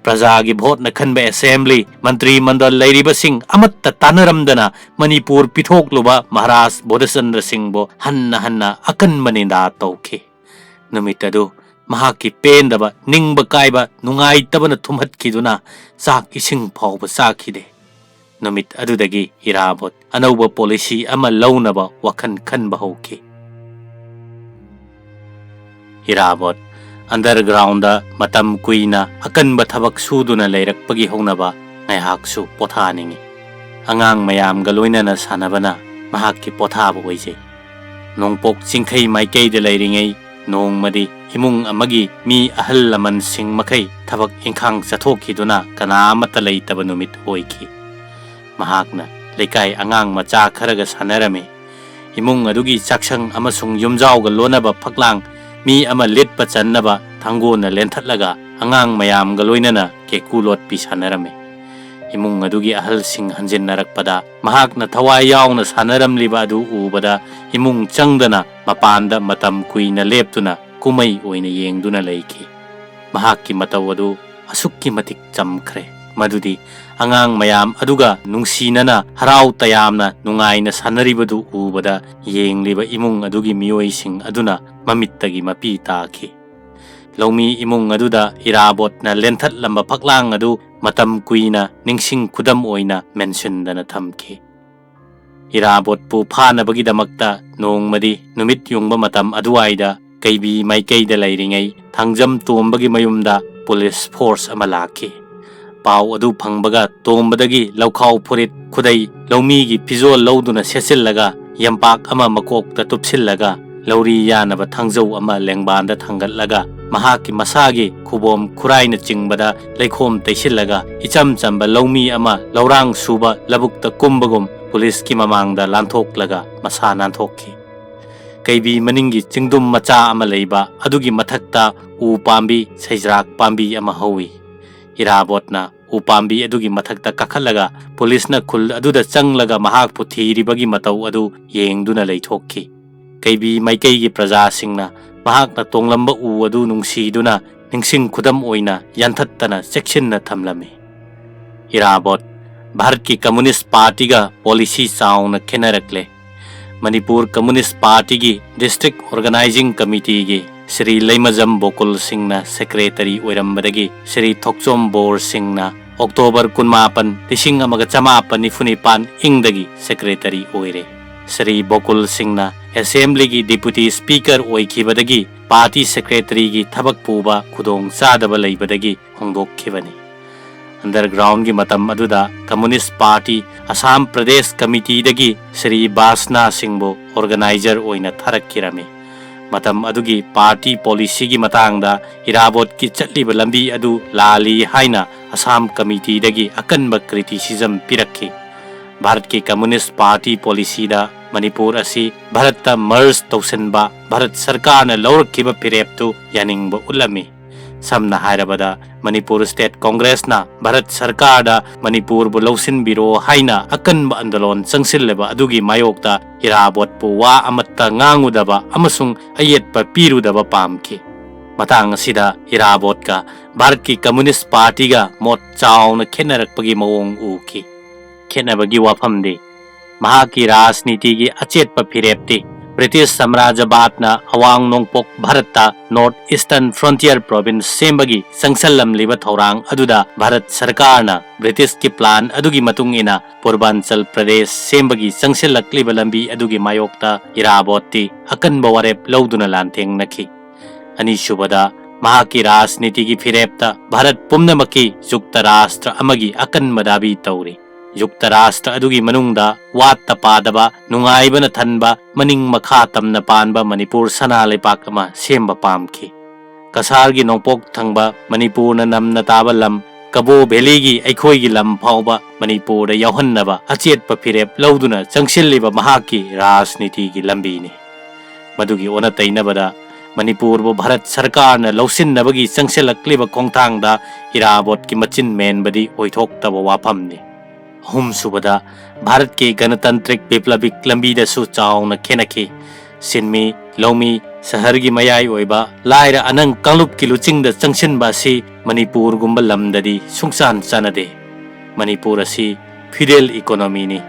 ꯄ꯭ꯔꯖꯥꯒꯤ ꯚꯣꯠꯅ ꯈꯟꯕ ꯑꯦꯁꯦꯝꯕ꯭ꯂꯤ, ꯃꯟꯇ꯭ꯔꯤ ꯃꯟꯗꯜ ꯂꯩꯔꯤꯕꯁꯤꯡ ꯑꯃꯠꯇ ꯇꯥꯟꯅꯔꯝꯗꯅ ꯃꯅꯤꯄꯨꯔ ꯄꯤꯊꯣꯛꯂꯨꯕ ꯃꯍꯥꯔꯥꯖ ꯕꯣꯙꯆꯟꯗ꯭ꯔ ꯁꯤꯡꯕꯨ ꯍꯟꯅ ꯍꯟꯅ ꯑꯀꯟꯕ ꯅꯤꯟꯗꯥ ꯇꯧꯈꯤ꯫ ꯅꯨꯃꯤꯠ ꯑꯗꯨ ꯃꯍꯥꯛꯀꯤ ꯄꯦꯟꯗꯕ, ꯅꯤꯡꯕ ꯀꯥꯏꯕ, ꯅꯨꯡꯉꯥꯏꯇꯕꯅ ꯊꯨꯝꯍꯠꯈꯤꯗꯨꯅ ꯆꯥꯛ ꯏꯁꯤꯡ ꯐꯥꯎꯕ ꯆꯥꯈꯤꯗꯦ꯫ ꯅꯨꯃꯤꯠ ꯑꯗꯨꯗꯒꯤ ꯏꯔꯥꯕꯣꯠ ꯑꯅꯧꯕ ꯄꯣꯂꯤꯁꯤ ꯑꯃ ꯂꯧꯅꯕ ꯋꯥꯈꯜ ꯈꯟꯕ ꯍꯧꯈꯤ꯫ ꯏꯔꯥꯕꯣꯠ ꯑꯟꯗꯔꯒ꯭ꯔꯥꯎꯟꯗ ꯃꯇꯝ ꯀꯨꯏꯅ ꯑꯀꯟꯕ ꯊꯕꯛ ꯁꯨꯗꯨꯅ ꯂꯩꯔꯛꯄꯒꯤ ꯍꯧꯅꯕ ꯉꯥꯏꯍꯥꯛꯁꯨ ꯄꯣꯊꯥꯅꯤꯡꯏ꯫ ꯑꯉꯥꯡ ꯃꯌꯥꯝꯒ ꯂꯣꯏꯅꯅ ꯁꯥꯟꯅꯕꯅ ꯃꯍꯥꯛꯀꯤ ꯄꯣꯊꯥꯕ ꯑꯣꯏꯖꯩ꯫ ꯅꯣꯡꯄꯣꯛ ꯆꯤꯡꯈꯩ ꯃꯥꯏꯀꯩꯗ ꯂꯩꯔꯤꯉꯩ ꯅꯣꯡꯃꯗꯤ ꯏꯃꯨꯡ ꯑꯃꯒꯤ ꯃꯤ ꯑꯍꯜ ꯂꯃꯟꯁꯤꯡ ꯃꯈꯩ ꯊꯕꯛ ꯏꯪꯈꯥꯡ ꯆꯠꯊꯣꯛꯈꯤꯗꯨꯅ ꯀꯅꯥ ꯑꯃꯠꯇ ꯂꯩꯇꯕ ꯅꯨꯃꯤꯠ ꯑꯣꯏꯈꯤ꯫ ꯃꯍꯥꯛꯅ ꯂꯩꯀꯥꯏ ꯑꯉꯥꯡ ꯃꯆꯥ ꯈꯔꯒ ꯁꯥꯟꯅꯔꯝꯃꯤ꯫ ꯏꯃꯨꯡ ꯑꯗꯨꯒꯤ ꯆꯥꯛꯁꯪ ꯑꯃꯁꯨꯡ ꯌꯨꯝꯖꯥꯎꯒ ꯂꯣꯟꯅꯕ ꯐꯛꯂꯥꯡ ꯃꯤ ꯑꯃ ꯂꯤꯠꯄ ꯆꯟꯅꯕ ꯊꯥꯡꯒꯣꯜꯅ ꯂꯦꯟꯊꯠꯂꯒ ꯑꯉꯥꯡ ꯃꯌꯥꯝꯒ ꯂꯣꯏꯅꯅ ꯀꯦꯀꯨ ꯂꯣꯠꯄꯤ ꯁꯥꯟꯅꯔꯝꯃꯤ꯫ ꯏꯃꯨꯡ ꯑꯗꯨꯒꯤ ꯑꯍꯜꯁꯤꯡ ꯍꯟꯖꯤꯟꯅꯔꯛꯄꯗ ꯃꯍꯥꯛꯅ ꯊꯋꯥꯏ ꯌꯥꯎꯅ ꯁꯥꯟꯅꯔꯝꯂꯤꯕ ꯑꯗꯨ ꯎꯕꯗ ꯏꯃꯨꯡ ꯆꯪꯗꯅ ꯃꯄꯥꯟꯗ ꯃꯇꯝ ꯀꯨꯏꯅ ꯂꯦꯞꯇꯨꯅ ꯀꯨꯝꯃꯩ ꯑꯣꯏꯅ ꯌꯦꯡꯗꯨꯅ ꯂꯩꯈꯤ꯫ ꯃꯍꯥꯛꯀꯤ ꯃꯇꯧ ꯑꯗꯨ ꯑꯁꯨꯛꯀꯤ ꯃꯇꯤꯛ ꯆꯝꯈ꯭ꯔꯦ ꯃꯗꯨꯗꯤ ꯑꯉꯥꯡ ꯃꯌꯥꯝ ꯑꯗꯨꯒ ꯅꯨꯡꯁꯤꯅꯅ ꯍꯔꯥꯎ ꯇꯌꯥꯝꯅ ꯅꯨꯡꯉꯥꯏꯅ ꯁꯥꯟꯅꯔꯤꯕꯗꯨ ꯎꯕꯗ ꯌꯦꯡꯂꯤꯕ ꯏꯃꯨꯡ ꯑꯗꯨꯒꯤ ꯃꯤꯑꯣꯏꯁꯤꯡ ꯑꯗꯨꯅ ꯃꯃꯤꯠꯇꯒꯤ ꯃꯄꯤ ꯇꯥꯈꯤ꯫ ꯂꯧꯃꯤ ꯏꯃꯨꯡ ꯑꯗꯨꯗ ꯏꯔꯥꯕꯣꯠꯅ ꯂꯦꯟꯊꯠꯂꯝꯕ ꯐꯛꯂꯥꯡ ꯑꯗꯨ ꯃꯇꯝ ꯀꯨꯏꯅ ꯅꯤꯡꯁꯤꯡ ꯈꯨꯗꯝ ꯑꯣꯏꯅ ꯃꯦꯟꯁꯤꯟꯗꯅ ꯊꯝꯈꯤ꯫ ꯏꯔꯥꯕꯣꯠꯄꯨ ꯐꯥꯅꯕꯒꯤꯗꯃꯛꯇ ꯅꯣꯡꯃꯗꯤ ꯅꯨꯃꯤꯠ ꯌꯨꯡꯕ ꯃꯇꯝ ꯑꯗꯨꯋꯥꯏꯗ ꯀꯩꯕꯤ ꯃꯥꯏꯀꯩꯗ ꯂꯩꯔꯤꯉꯩ ꯊꯥꯡꯖꯝ ꯇꯣꯝꯕꯒꯤ ꯃꯌꯨꯝꯗ ꯄꯨꯂꯤꯁ ꯐꯣꯔꯁ ꯑꯃ ꯂꯥꯛꯈꯤ꯫ ꯄꯥꯎ ꯑꯗꯨ ꯐꯪꯕꯒ ꯇꯣꯝꯕꯗꯒꯤ ꯂꯧꯈꯥꯎ ꯐꯨꯔꯤꯠ, ꯈꯨꯗꯩ, ꯂꯧꯃꯤꯒꯤ ꯐꯤꯖꯣꯜ ꯂꯧꯗꯨꯅ ꯁꯦꯠꯆꯤꯜꯂꯒ ꯌꯝꯄꯥꯛ ꯑꯃ ꯃꯀꯣꯛꯇ ꯇꯨꯞꯁꯤꯜꯂꯒ ꯂꯧꯔꯤ ꯌꯥꯅꯕ ꯊꯥꯡꯖꯧ ꯑꯃ ꯂꯦꯡꯕꯥꯟꯗ ꯊꯥꯡꯒꯠꯂꯒ ꯃꯍꯥꯛꯀꯤ ꯃꯁꯥꯒꯤ ꯈꯨꯕꯣꯝ ꯈꯨꯔꯥꯏꯅꯆꯤꯡꯕꯗ ꯂꯩꯈꯣꯝ ꯇꯩꯁꯤꯜꯂꯒ ꯏꯆꯝ ꯆꯝꯕ ꯂꯧꯃꯤ ꯑꯃ ꯂꯧꯔꯥꯡ ꯁꯨꯕ ꯂꯧꯕꯨꯛꯇ ꯀꯨꯝꯕꯒꯨꯝ ꯄꯨꯂꯤꯁꯀꯤ ꯃꯃꯥꯡꯗ ꯂꯥꯟꯊꯣꯛꯂꯒ ꯃꯁꯥ ꯅꯥꯟꯊꯣꯛꯈꯤ꯫ ꯀꯩꯕꯤ ꯃꯅꯤꯡꯒꯤ ꯆꯤꯡꯗꯨꯝ ꯃꯆꯥ ꯑꯃ ꯂꯩꯕ ꯑꯗꯨꯒꯤ ꯃꯊꯛꯇ ꯎ ꯄꯥꯝꯕꯤ ꯁꯩꯖ꯭ꯔꯥꯛ ꯄꯥꯝꯕꯤ ꯑꯃ ꯍꯧꯏ꯫ ꯏꯔꯥꯕꯣꯠꯅ ꯎ ꯄꯥꯝꯕꯤ ꯑꯗꯨꯒꯤ ꯃꯊꯛꯇ ꯀꯥꯈꯠꯂꯒ ꯄꯨꯂꯤꯁꯅ ꯈꯨꯜ ꯑꯗꯨꯗ ꯆꯪꯂꯒ ꯃꯍꯥꯛꯄꯨ ꯊꯤꯔꯤꯕꯒꯤ ꯃꯇꯧ ꯑꯗꯨ ꯌꯦꯡꯗꯨꯅ ꯂꯩꯊꯣꯛꯈꯤ꯫ ꯀꯩꯕꯤ ꯃꯥꯏꯀꯩꯒꯤ ꯄ꯭ꯔꯖꯥꯁꯤꯡꯅ ꯃꯍꯥꯛꯅ ꯇꯣꯡꯂꯝꯕ ꯎ ꯑꯗꯨ ꯅꯨꯡꯁꯤꯗꯨꯅ ꯅꯤꯡꯁꯤꯡ ꯈꯨꯗꯝ ꯑꯣꯏꯅ ꯌꯥꯟꯊꯠꯇꯅ ꯆꯦꯛꯁꯤꯟꯅ ꯊꯝꯂꯝꯃꯤ꯫ ꯏꯔꯥꯕꯣꯠ ꯚꯥꯔꯠꯀꯤ ꯀꯝꯃꯨꯅꯤꯁ꯭ꯠ ꯄꯥꯔꯇꯤꯒ ꯄꯣꯂꯤꯁꯤ ꯆꯥꯎꯅ ꯈꯦꯠꯅꯔꯛꯂꯦ꯫ ꯃꯅꯤꯄꯨꯔ ꯀꯝꯃꯨꯅꯤꯁ꯭ꯠ ꯄꯥꯔꯇꯤꯒꯤ ꯗꯤꯁꯇ꯭ꯔꯤꯛ ꯑꯣꯔꯒꯅꯥꯏꯖꯤꯡ ꯀꯃꯤꯇꯤꯒꯤ ꯁ꯭ꯔꯤ ꯂꯩꯃꯖꯝ ꯕꯣꯀꯨꯜ ꯁꯤꯡꯅ ꯁꯦꯀ꯭ꯔꯦꯇꯔꯤ ꯑꯣꯏꯔꯝꯕꯗꯒꯤ ꯁ꯭ꯔꯤ ꯊꯣꯛꯆꯣꯝ ꯕꯣꯔ ꯁꯤꯡꯅ ꯑꯣꯛꯇꯣꯕꯔ ꯀꯨꯟꯃꯥꯄꯟ, ꯂꯤꯁꯤꯡ ꯑꯃꯒ ꯆꯃꯥꯄꯟ ꯅꯤꯐꯨ ꯅꯤꯄꯥꯟ ꯏꯪꯗꯒꯤ ꯁꯦꯀ꯭ꯔꯦꯇꯔꯤ ꯑꯣꯏꯔꯦ꯫ ꯁ꯭ꯔꯤ ꯕꯣꯀꯨꯜ ꯁꯤꯡꯅ ꯑꯦꯁꯦꯝꯕ꯭ꯂꯤꯒꯤ ꯗꯤꯄꯨꯇꯤ ꯁ꯭ꯄꯤꯀꯔ ꯑꯣꯏꯈꯤꯕꯗꯒꯤ ꯄꯥꯔꯇꯤ ꯁꯦꯀ꯭ꯔꯦꯇꯔꯤꯒꯤ ꯊꯕꯛ ꯄꯨꯕ ꯈꯨꯗꯣꯡ ꯆꯥꯗꯕ ꯂꯩꯕꯗꯒꯤ ꯍꯣꯡꯗꯣꯛꯈꯤꯕꯅꯤ꯫ ꯑꯟꯗꯔꯒ꯭ꯔꯥꯎꯟꯒꯤ ꯃꯇꯝ ꯑꯗꯨꯗ communist party Assam Pradesh ꯀꯃꯤꯇꯤꯗꯒꯤ Shri ꯕꯥꯁꯅꯥ ꯁꯤꯡꯕꯨ organiser ꯑꯣꯏꯅ ꯊꯥꯔꯛꯈꯤꯔꯝꯃꯤ꯫ ꯃꯇꯝ ꯑꯗꯨꯒꯤ ꯄꯥꯔꯇꯤ ꯄꯣꯂꯤꯁꯤꯒꯤ ꯃꯇꯥꯡꯗ ꯏꯔꯥꯕꯣꯠꯀꯤ ꯆꯠꯂꯤꯕ ꯂꯝꯕꯤ ꯑꯗꯨ ꯂꯥꯜꯂꯤ ꯍꯥꯏꯅ ꯑꯁꯥꯝ ꯀꯃꯤꯇꯤꯗꯒꯤ ꯑꯀꯟꯕ ꯀ꯭ꯔꯤꯇꯤꯁꯤꯖꯝ ꯄꯤꯔꯛꯈꯤ꯫ ꯚꯥꯔꯠꯀꯤ ꯀꯝꯃꯨꯅꯤꯁ ꯄꯥꯔꯇꯤ ꯄꯣꯂꯤꯁꯤꯗ ꯃꯅꯤꯄꯨꯔ ꯑꯁꯤ ꯚꯥꯔꯠꯇ ꯃꯔꯖ ꯇꯧꯁꯤꯟꯕ ꯚꯥꯔꯠ ꯁꯔꯀꯥꯔꯅ ꯂꯧꯔꯛꯈꯤꯕ ꯐꯤꯔꯦꯞꯇꯨ ꯌꯥꯅꯤꯡꯕ ꯎꯠꯂꯝꯃꯤ꯫ ꯁꯝꯅ ꯍꯥꯏꯔꯕꯗ, ꯃꯅꯤꯄꯨꯔ ꯁ꯭ꯇꯦꯠ ꯀꯣꯡꯒ꯭ꯔꯦꯁꯅ ꯚꯥꯔꯠ ꯁꯔꯀꯥꯔꯗ ꯃꯅꯤꯄꯨꯔꯕꯨ ꯂꯧꯁꯤꯟꯕꯤꯔꯣ ꯍꯥꯏꯅ ꯑꯀꯟꯕ ꯑꯟꯗꯣꯂꯣꯟ ꯆꯪꯁꯤꯜꯂꯕ ꯑꯗꯨꯒꯤ ꯃꯥꯌꯣꯛꯇ ꯏꯔꯥꯕꯣꯠꯄꯨ ꯋꯥ ꯑꯃꯠꯇ ꯉꯥꯡꯉꯨꯗꯕ ꯑꯃꯁꯨꯡ ꯑꯌꯦꯠꯄ ꯄꯤꯔꯨꯗꯕ ꯄꯥꯝꯈꯤ꯫ ꯃꯇꯥꯡ ꯑꯁꯤꯗ ꯏꯔꯥꯕꯣꯠꯀ ꯚꯥꯔꯠꯀꯤ ꯀꯝꯃꯨꯅꯤꯁ ꯄꯥꯔꯇꯤꯒ ꯃꯣꯠ ꯆꯥꯎꯅ ꯈꯦꯠꯅꯔꯛꯄꯒꯤ ꯃꯑꯣꯡ ꯎꯈꯤ꯫ ꯈꯦꯠꯅꯕꯒꯤ ꯋꯥꯐꯝꯗꯤ, ꯃꯍꯥꯛꯀꯤ ꯔꯥꯖꯅꯤꯇꯤꯒꯤ ꯑꯆꯦꯠꯄ ꯐꯤꯔꯦꯞꯇꯤ ꯕ꯭ꯔꯤꯇꯤꯁ ꯁꯥꯝꯔꯥꯖ꯭ꯌꯕꯥꯗꯅ ꯑꯋꯥꯡ ꯅꯣꯡꯄꯣꯛ ꯚꯥꯔꯠꯇ, North Eastern Frontier Province, ꯁꯦꯝꯕꯒꯤ ꯆꯪꯁꯜꯂꯝꯂꯤꯕ ꯊꯧꯔꯥꯡ ꯑꯗꯨꯗ ꯚꯥꯔꯠ ꯁꯔꯀꯥꯔꯅ ꯕ꯭ꯔꯤꯇꯤꯁꯀꯤ ꯄ꯭ꯂꯥꯟ ꯑꯗꯨꯒꯤ ꯃꯇꯨꯡ ꯏꯟꯅ ꯄꯨꯔꯕꯥꯟꯆꯜ ꯄ꯭ꯔꯗꯦꯁ ꯁꯦꯝꯕꯒꯤ ꯆꯪꯁꯤꯜꯂꯛꯂꯤꯕ ꯂꯝꯕꯤ ꯑꯗꯨꯒꯤ ꯃꯥꯌꯣꯛꯇ ꯏꯔꯥꯕꯣꯠꯇꯤ ꯑꯀꯟꯕ ꯋꯥꯔꯦꯞ ꯂꯧꯗꯨꯅ ꯂꯥꯟꯊꯦꯡꯅꯈꯤ꯫ ꯑꯅꯤꯁꯨꯕꯗ, ꯃꯍꯥꯛꯀꯤ ꯔꯥꯖꯅꯤꯇꯤꯒꯤ ꯐꯤꯔꯦꯞꯇ ꯚꯥꯔꯠ ꯄꯨꯝꯅꯃꯛꯀꯤ ꯌꯨꯛꯇ ꯔꯥꯁꯇ꯭ꯔ ꯑꯃꯒꯤ ꯑꯀꯟꯕ ꯗꯥꯕꯤ ꯇꯧꯔꯤ꯫ ꯌꯨꯛꯇ ꯔꯥꯁꯇ꯭ꯔ ꯑꯗꯨꯒꯤ ꯃꯅꯨꯡꯗ ꯋꯥꯠꯇ ꯄꯥꯗꯕ, ꯅꯨꯡꯉꯥꯏꯕꯅ ꯊꯟꯕ, ꯃꯅꯤꯡ ꯃꯈꯥ ꯇꯝꯅ ꯄꯥꯟꯕ ꯃꯅꯤꯄꯨꯔ ꯁꯅꯥ ꯂꯩꯕꯥꯛ ꯑꯃ ꯁꯦꯝꯕ ꯄꯥꯝꯈꯤ꯫ ꯀꯁꯥꯔꯒꯤ ꯅꯣꯡꯄꯣꯛ ꯊꯪꯕ ꯃꯅꯤꯄꯨꯔꯅ ꯅꯝꯅ ꯇꯥꯕ ꯂꯝ ꯀꯕꯣ ꯚꯦꯂꯤꯒꯤ ꯑꯩꯈꯣꯏꯒꯤ ꯂꯝ ꯐꯥꯎꯕ ꯃꯅꯤꯄꯨꯔꯗ ꯌꯥꯎꯍꯟꯅꯕ ꯑꯆꯦꯠꯄ ꯐꯤꯔꯦꯞ ꯂꯧꯗꯨꯅ ꯆꯪꯁꯤꯜꯂꯤꯕ ꯃꯍꯥꯛꯀꯤ ꯔꯥꯖꯅꯤꯇꯤꯒꯤ ꯂꯝꯕꯤꯅꯤ꯫ ꯃꯗꯨꯒꯤ ꯑꯣꯟꯅ ꯇꯩꯅꯕꯗ, ꯃꯅꯤꯄꯨꯔꯕꯨ ꯚꯥꯔꯠ ꯁꯔꯀꯥꯔꯅ ꯂꯧꯁꯤꯟꯅꯕꯒꯤ ꯆꯪꯁꯤꯜꯂꯛꯂꯤꯕ ꯈꯣꯡꯊꯥꯡꯗ ꯏꯔꯥꯕꯣꯠꯀꯤ ꯃꯆꯤꯟ ꯃꯦꯟꯕꯗꯤ ꯑꯣꯏꯊꯣꯛꯇꯕ ꯋꯥꯐꯝꯅꯤ꯫ ꯑꯍꯨꯝꯁꯨꯕꯗ, ꯚꯥꯔꯠꯀꯤ ꯒꯅꯇꯟꯇ꯭ꯔꯤꯛ ꯕꯤꯄ꯭ꯂꯕꯤꯛ ꯂꯝꯕꯤꯗꯁꯨ ꯆꯥꯎꯅ ꯈꯦꯠꯅꯈꯤ꯫ ꯁꯤꯟꯃꯤ, ꯂꯧꯃꯤ, ꯁꯍꯔꯒꯤ ꯃꯌꯥꯏ ꯑꯣꯏꯕ, ꯂꯥꯏꯔ ꯑꯅꯪ ꯀꯥꯡꯂꯨꯞꯀꯤ ꯂꯨꯆꯤꯡꯗ ꯆꯪꯁꯤꯟꯕ ꯑꯁꯤ ꯃꯅꯤꯄꯨꯔꯒꯨꯝꯕ ꯂꯝꯗꯗꯤ ꯁꯨꯡꯆꯥꯟ ꯆꯥꯟꯅꯗꯦ꯫ ꯃꯅꯤꯄꯨꯔ ꯑꯁꯤ ꯐ꯭ꯌꯨꯗꯦꯜ ꯏꯀꯣꯅꯣꯃꯤꯅꯤ꯫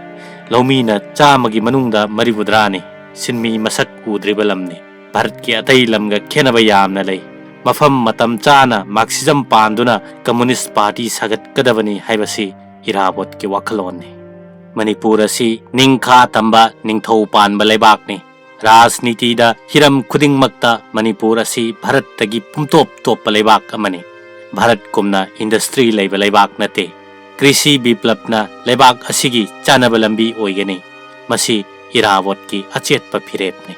ꯂꯧꯃꯤꯅ ꯆꯥꯝꯃꯒꯤ ꯃꯅꯨꯡꯗ ꯃꯔꯤꯐꯨꯇꯔꯥꯅꯤ꯫ ꯁꯤꯟꯃꯤ ꯃꯁꯛ ꯎꯗ꯭ꯔꯤꯕ ꯂꯝꯅꯤ꯫ ꯚꯥꯔꯠꯀꯤ ꯑꯇꯩ ꯂꯝꯒ ꯈꯦꯠꯅꯕ ꯌꯥꯝꯅ ꯂꯩ꯫ ꯃꯐꯝ ꯃꯇꯝ ꯆꯥꯅ ꯃꯥꯔꯛꯁꯤꯖꯝ ꯄꯥꯟꯗꯨꯅ ꯀꯝꯃꯨꯅꯤꯁ ꯄꯥꯔꯇꯤ ꯁꯥꯒꯠꯀꯗꯕꯅꯤ ꯍꯥꯏꯕꯁꯤ ꯏꯔꯥꯕꯣꯠꯀꯤ ꯋꯥꯈꯜꯂꯣꯟꯅꯤ꯫ ꯃꯅꯤꯄꯨꯔ ꯑꯁꯤ ꯅꯤꯡꯈꯥ ꯇꯝꯕ ꯅꯤꯡꯊꯧ ꯄꯥꯟꯕ ꯂꯩꯕꯥꯛꯅꯤ꯫ ꯔꯥꯖꯅꯤꯇꯤꯗ ꯍꯤꯔꯝ ꯈꯨꯗꯤꯡꯃꯛꯇ ꯃꯅꯤꯄꯨꯔ ꯑꯁꯤ ꯚꯥꯔꯠꯇꯒꯤ ꯄꯨꯝꯇꯣꯞ ꯇꯣꯞꯄ ꯂꯩꯕꯥꯛ ꯑꯃꯅꯤ꯫ ꯚꯥꯔꯠꯀꯨꯝꯅ ꯏꯟꯗꯁꯇ꯭ꯔꯤ ꯂꯩꯕ ꯂꯩꯕꯥꯛ ꯅꯠꯇꯦ꯫ ꯀ꯭ꯔꯤꯁꯤ ꯕꯤꯄ꯭ꯂꯕꯅ ꯂꯩꯕꯥꯛ ꯑꯁꯤꯒꯤ ꯆꯥꯅꯕ ꯂꯝꯕꯤ ꯑꯣꯏꯒꯅꯤ꯫ ꯃꯁꯤ ꯏꯔꯥꯕꯣꯠꯀꯤ ꯑꯆꯦꯠꯄ ꯐꯤꯔꯦꯞꯅꯤ꯫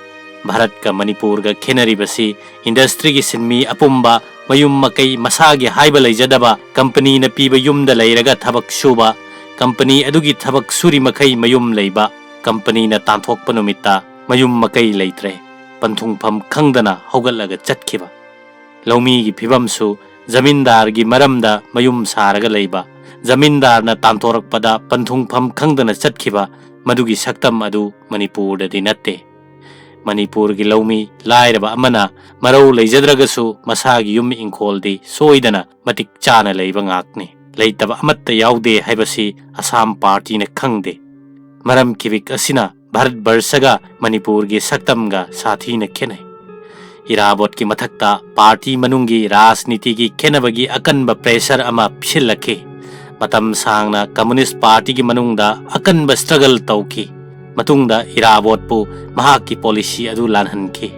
ꯚꯥꯔꯠꯀ ꯃꯅꯤꯄꯨꯔꯒ ꯈꯦꯠꯅꯔꯤꯕꯁꯤ ꯏꯟꯗꯁꯇ꯭ꯔꯤꯒꯤ ꯁꯤꯟꯃꯤ ꯑꯄꯨꯝꯕ ꯃꯌꯨꯝ ꯃꯀꯩ ꯃꯁꯥꯒꯤ ꯍꯥꯏꯕ ꯂꯩꯖꯗꯕ, ꯀꯝꯄꯅꯤꯅ ꯄꯤꯕ ꯌꯨꯝꯗ ꯂꯩꯔꯒ ꯊꯕꯛ ꯁꯨꯕ, ꯀꯝꯄꯅꯤ ꯑꯗꯨꯒꯤ ꯊꯕꯛ ꯁꯨꯔꯤ ꯃꯈꯩ ꯃꯌꯨꯝ ꯂꯩꯕ, ꯀꯝꯄꯅꯤꯅ ꯇꯥꯟꯊꯣꯛꯄ ꯅꯨꯃꯤꯠꯇ ꯃꯌꯨꯝ ꯃꯀꯩ ꯂꯩꯇ꯭ꯔꯦ, ꯄꯟꯊꯨꯡꯐꯝ ꯈꯪꯗꯅ ꯍꯧꯒꯠꯂꯒ ꯆꯠꯈꯤꯕ꯫ ꯂꯧꯃꯤꯒꯤ ꯐꯤꯕꯝꯁꯨ ꯖꯃꯤꯟꯗꯥꯔꯒꯤ ꯃꯔꯝꯗ ꯃꯌꯨꯝ ꯁꯥꯔꯒ ꯂꯩꯕ, ꯖꯃꯤꯟꯗꯥꯔꯅ ꯇꯥꯟꯊꯣꯔꯛꯄꯗ ꯄꯟꯊꯨꯡꯐꯝ ꯈꯪꯗꯅ ꯆꯠꯈꯤꯕ, ꯃꯗꯨꯒꯤ ꯁꯛꯇꯝ ꯑꯗꯨ ꯃꯅꯤꯄꯨꯔꯗꯗꯤ ꯅꯠꯇꯦ꯫ ꯃꯅꯤꯄꯨꯔꯒꯤ ꯂꯧꯃꯤ ꯂꯥꯏꯔꯕ ꯑꯃꯅ ꯃꯔꯧ ꯂꯩꯖꯗ꯭ꯔꯒꯁꯨ ꯃꯁꯥꯒꯤ ꯌꯨꯝ ꯏꯪꯈꯣꯜꯗꯤ ꯁꯣꯏꯗꯅ ꯃꯇꯤꯛ ꯆꯥꯅ ꯂꯩꯕ ꯉꯥꯛꯅꯤ꯫ ꯂꯩꯇꯕ ꯑꯃꯠꯇ ꯌꯥꯎꯗꯦ ꯍꯥꯏꯕꯁꯤ ꯑꯁꯥꯝ ꯄꯥꯔꯇꯤꯅ ꯈꯪꯗꯦ꯫ ꯃꯔꯝ ꯈꯤꯕꯤꯛ ꯑꯁꯤꯅ ꯚꯥꯔꯠ ꯕꯔꯁꯒ ꯃꯅꯤꯄꯨꯔꯒꯤ ꯁꯛꯇꯝꯒ ꯁꯥꯊꯤꯅ ꯈꯦꯠꯅꯩ꯫ ꯏꯔꯥꯕꯣꯠꯀꯤ ꯃꯊꯛꯇ ꯄꯥꯔꯇꯤ ꯃꯅꯨꯡꯒꯤ ꯔꯥꯖꯅꯤꯇꯤꯒꯤ ꯈꯦꯠꯅꯕꯒꯤ ꯑꯀꯟꯕ ꯄ꯭ꯔꯦꯁꯔ ꯑꯃ ꯄꯤꯁꯤꯜꯂꯛꯈꯤ꯫ ꯃꯇꯝ ꯁꯥꯡꯅ ꯀꯝꯃꯨꯅꯤꯁ ꯄꯥꯔꯇꯤꯒꯤ ꯃꯅꯨꯡꯗ ꯑꯀꯟꯕ ꯁ꯭ꯇ꯭ꯔꯒꯜ ꯇꯧꯈꯤ꯫ ꯃꯇꯨꯡꯗ ꯏꯔꯥꯕꯣꯠꯄꯨ ꯃꯍꯥꯛꯀꯤ ꯄꯣꯂꯤꯁꯤ ꯑꯗꯨ ꯂꯥꯟꯍꯟꯈꯤ꯫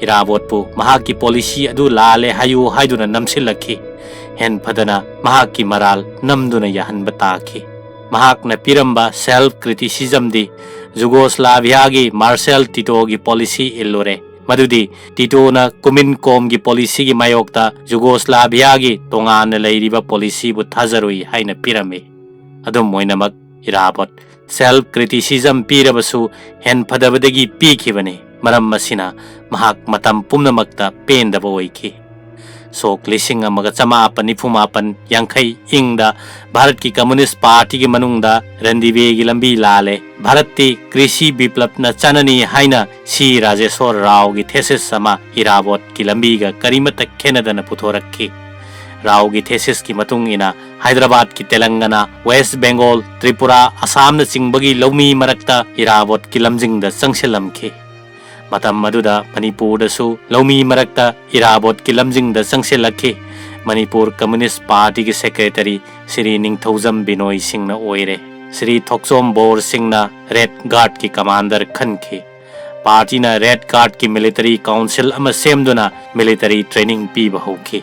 ꯏꯔꯥꯕꯣꯠꯄꯨ ꯃꯍꯥꯛꯀꯤ ꯄꯣꯂꯤꯁꯤ ꯑꯗꯨ ꯂꯥꯜꯂꯦ ꯍꯥꯏꯌꯨ ꯍꯥꯏꯗꯨꯅ ꯅꯝꯁꯤꯜꯂꯛꯈꯤ꯫ ꯍꯦꯟ ꯐꯗꯅ ꯃꯍꯥꯛꯀꯤ ꯃꯔꯥꯜ ꯅꯝꯗꯨꯅ ꯌꯥꯍꯟꯕ ꯇꯥꯈꯤ꯫ ꯃꯍꯥꯛꯅ ꯄꯤꯔꯝꯕ ꯁꯦꯜꯐ ꯀ꯭ꯔꯤꯇꯤꯁꯤꯖꯝꯗꯤ ꯖꯨꯒꯣꯁꯂꯥꯚꯤꯌꯥꯒꯤ ꯃꯥꯔꯁꯦꯜ ꯇꯤꯇꯣꯒꯤ ꯄꯣꯂꯤꯁꯤ ꯏꯜꯂꯨꯔꯦ, ꯃꯗꯨꯗꯤ ꯇꯤꯇꯣꯅ ꯀꯨꯃꯤꯟ ꯀꯣꯝꯒꯤ ꯄꯣꯂꯤꯁꯤꯒꯤ ꯃꯥꯌꯣꯛꯇ ꯖꯨꯒꯣꯁꯂꯥꯚꯤꯌꯥꯒꯤ ꯇꯣꯉꯥꯟꯅ ꯂꯩꯔꯤꯕ ꯄꯣꯂꯤꯁꯤꯕꯨ ꯊꯥꯖꯔꯨꯏ ꯍꯥꯏꯅ ꯄꯤꯔꯝꯃꯤ꯫ ꯑꯗꯨꯝ ꯑꯣꯏꯅꯃꯛ, ꯏꯔꯥꯕꯣꯠ ꯁꯦꯜꯐ ꯀ꯭ꯔꯤꯇꯤꯁꯤꯖꯝ ꯄꯤꯔꯕꯁꯨ ꯍꯦꯟ ꯐꯗꯕꯗꯒꯤ ꯄꯤꯈꯤꯕꯅꯤ꯫ ꯃꯔꯝ ꯑꯁꯤꯅ ꯃꯍꯥꯛ ꯃꯇꯝ ꯄꯨꯝꯅꯃꯛꯇ ꯄꯦꯟꯗꯕ ꯑꯣꯏꯈꯤ꯫ ꯁꯣꯛ ꯂꯤꯁꯤꯡ ꯑꯃꯒ ꯆꯃꯥꯄꯟ ꯅꯤꯐꯨ ꯃꯥꯄꯟ ꯌꯥꯡꯈꯩ ꯏꯪꯗ ꯚꯥꯔꯠꯀꯤ ꯀꯝꯃꯨꯅꯤꯁ ꯄꯥꯔꯇꯤꯒꯤ ꯃꯅꯨꯡꯗ ꯔꯟꯗꯤꯕꯦꯒꯤ ꯂꯝꯕꯤ ꯂꯥꯜꯂꯦ꯫ ꯚꯥꯔꯠꯇꯤ ꯀ꯭ꯔꯤꯁꯤ ꯕꯤꯄ꯭ꯂꯕꯅ ꯆꯥꯅꯅꯤ ꯍꯥꯏꯅ ꯁꯤ ꯔꯥꯖꯦꯁꯣꯔ ꯔꯥꯎꯒꯤ ꯊꯦꯁꯤꯁ ꯑꯃ ꯏꯔꯥꯕꯣꯠꯀꯤ ꯂꯝꯕꯤꯒ ꯀꯔꯤꯃꯠꯇ ꯈꯦꯠꯅꯗꯅ ꯄꯨꯊꯣꯔꯛꯈꯤ꯫ ꯔꯥꯎꯒꯤ ꯊꯦꯁꯤꯁꯀꯤ ꯃꯇꯨꯡ ꯏꯟꯅ ꯍꯥꯏꯗ꯭ꯔꯕꯥꯗꯀꯤ ꯇꯦꯂꯪꯒꯅꯥ, ꯋꯦꯁ ꯕꯦꯡꯒꯣꯜ, ꯇ꯭ꯔꯤꯄꯨꯔꯥ, ꯑꯁꯥꯝꯅꯆꯤꯡꯕꯒꯤ ꯂꯧꯃꯤ ꯃꯔꯛꯇ ꯏꯔꯥꯕꯣꯠꯀꯤ ꯂꯝꯖꯤꯡꯗ ꯆꯪꯁꯤꯜꯂꯝꯈꯤ꯫ ꯃꯇꯝ ꯑꯗꯨꯗ ꯃꯅꯤꯄꯨꯔꯗꯁꯨ ꯂꯧꯃꯤ ꯃꯔꯛꯇ ꯏꯔꯥꯕꯣꯠꯀꯤ ꯂꯝꯖꯤꯡꯗ ꯆꯪꯁꯤꯜꯂꯛꯈꯤ꯫ ꯃꯅꯤꯄꯨꯔ ꯀꯝꯃꯨꯅꯤꯁ ꯄꯥꯔꯇꯤꯒꯤ ꯁꯦꯀ꯭ꯔꯦꯇꯔꯤ ꯁ꯭ꯔꯤ ꯅꯤꯡꯊꯧꯖꯝ ꯕꯤꯅꯣꯏ ꯁꯤꯡꯅ ꯑꯣꯏꯔꯦ꯫ ꯁ꯭ꯔꯤ ꯊꯣꯛꯆꯣꯝ ꯕꯣꯔ ꯁꯤꯡꯅ ꯔꯦꯗ ꯒꯥꯔꯗꯀꯤ ꯀꯃꯥꯟꯗꯔ ꯈꯟꯈꯤ꯫ ꯄꯥꯔꯇꯤꯅ ꯔꯦꯗ ꯒꯥꯔꯗꯀꯤ ꯃꯤꯂꯤꯇꯔꯤ ꯀꯥꯎꯟꯁꯤꯜ ꯑꯃ ꯁꯦꯝꯗꯨꯅ ꯃꯤꯂꯤꯇꯔꯤ ꯇ꯭ꯔꯦꯅꯤꯡ ꯄꯤꯕ ꯍꯧꯈꯤ꯫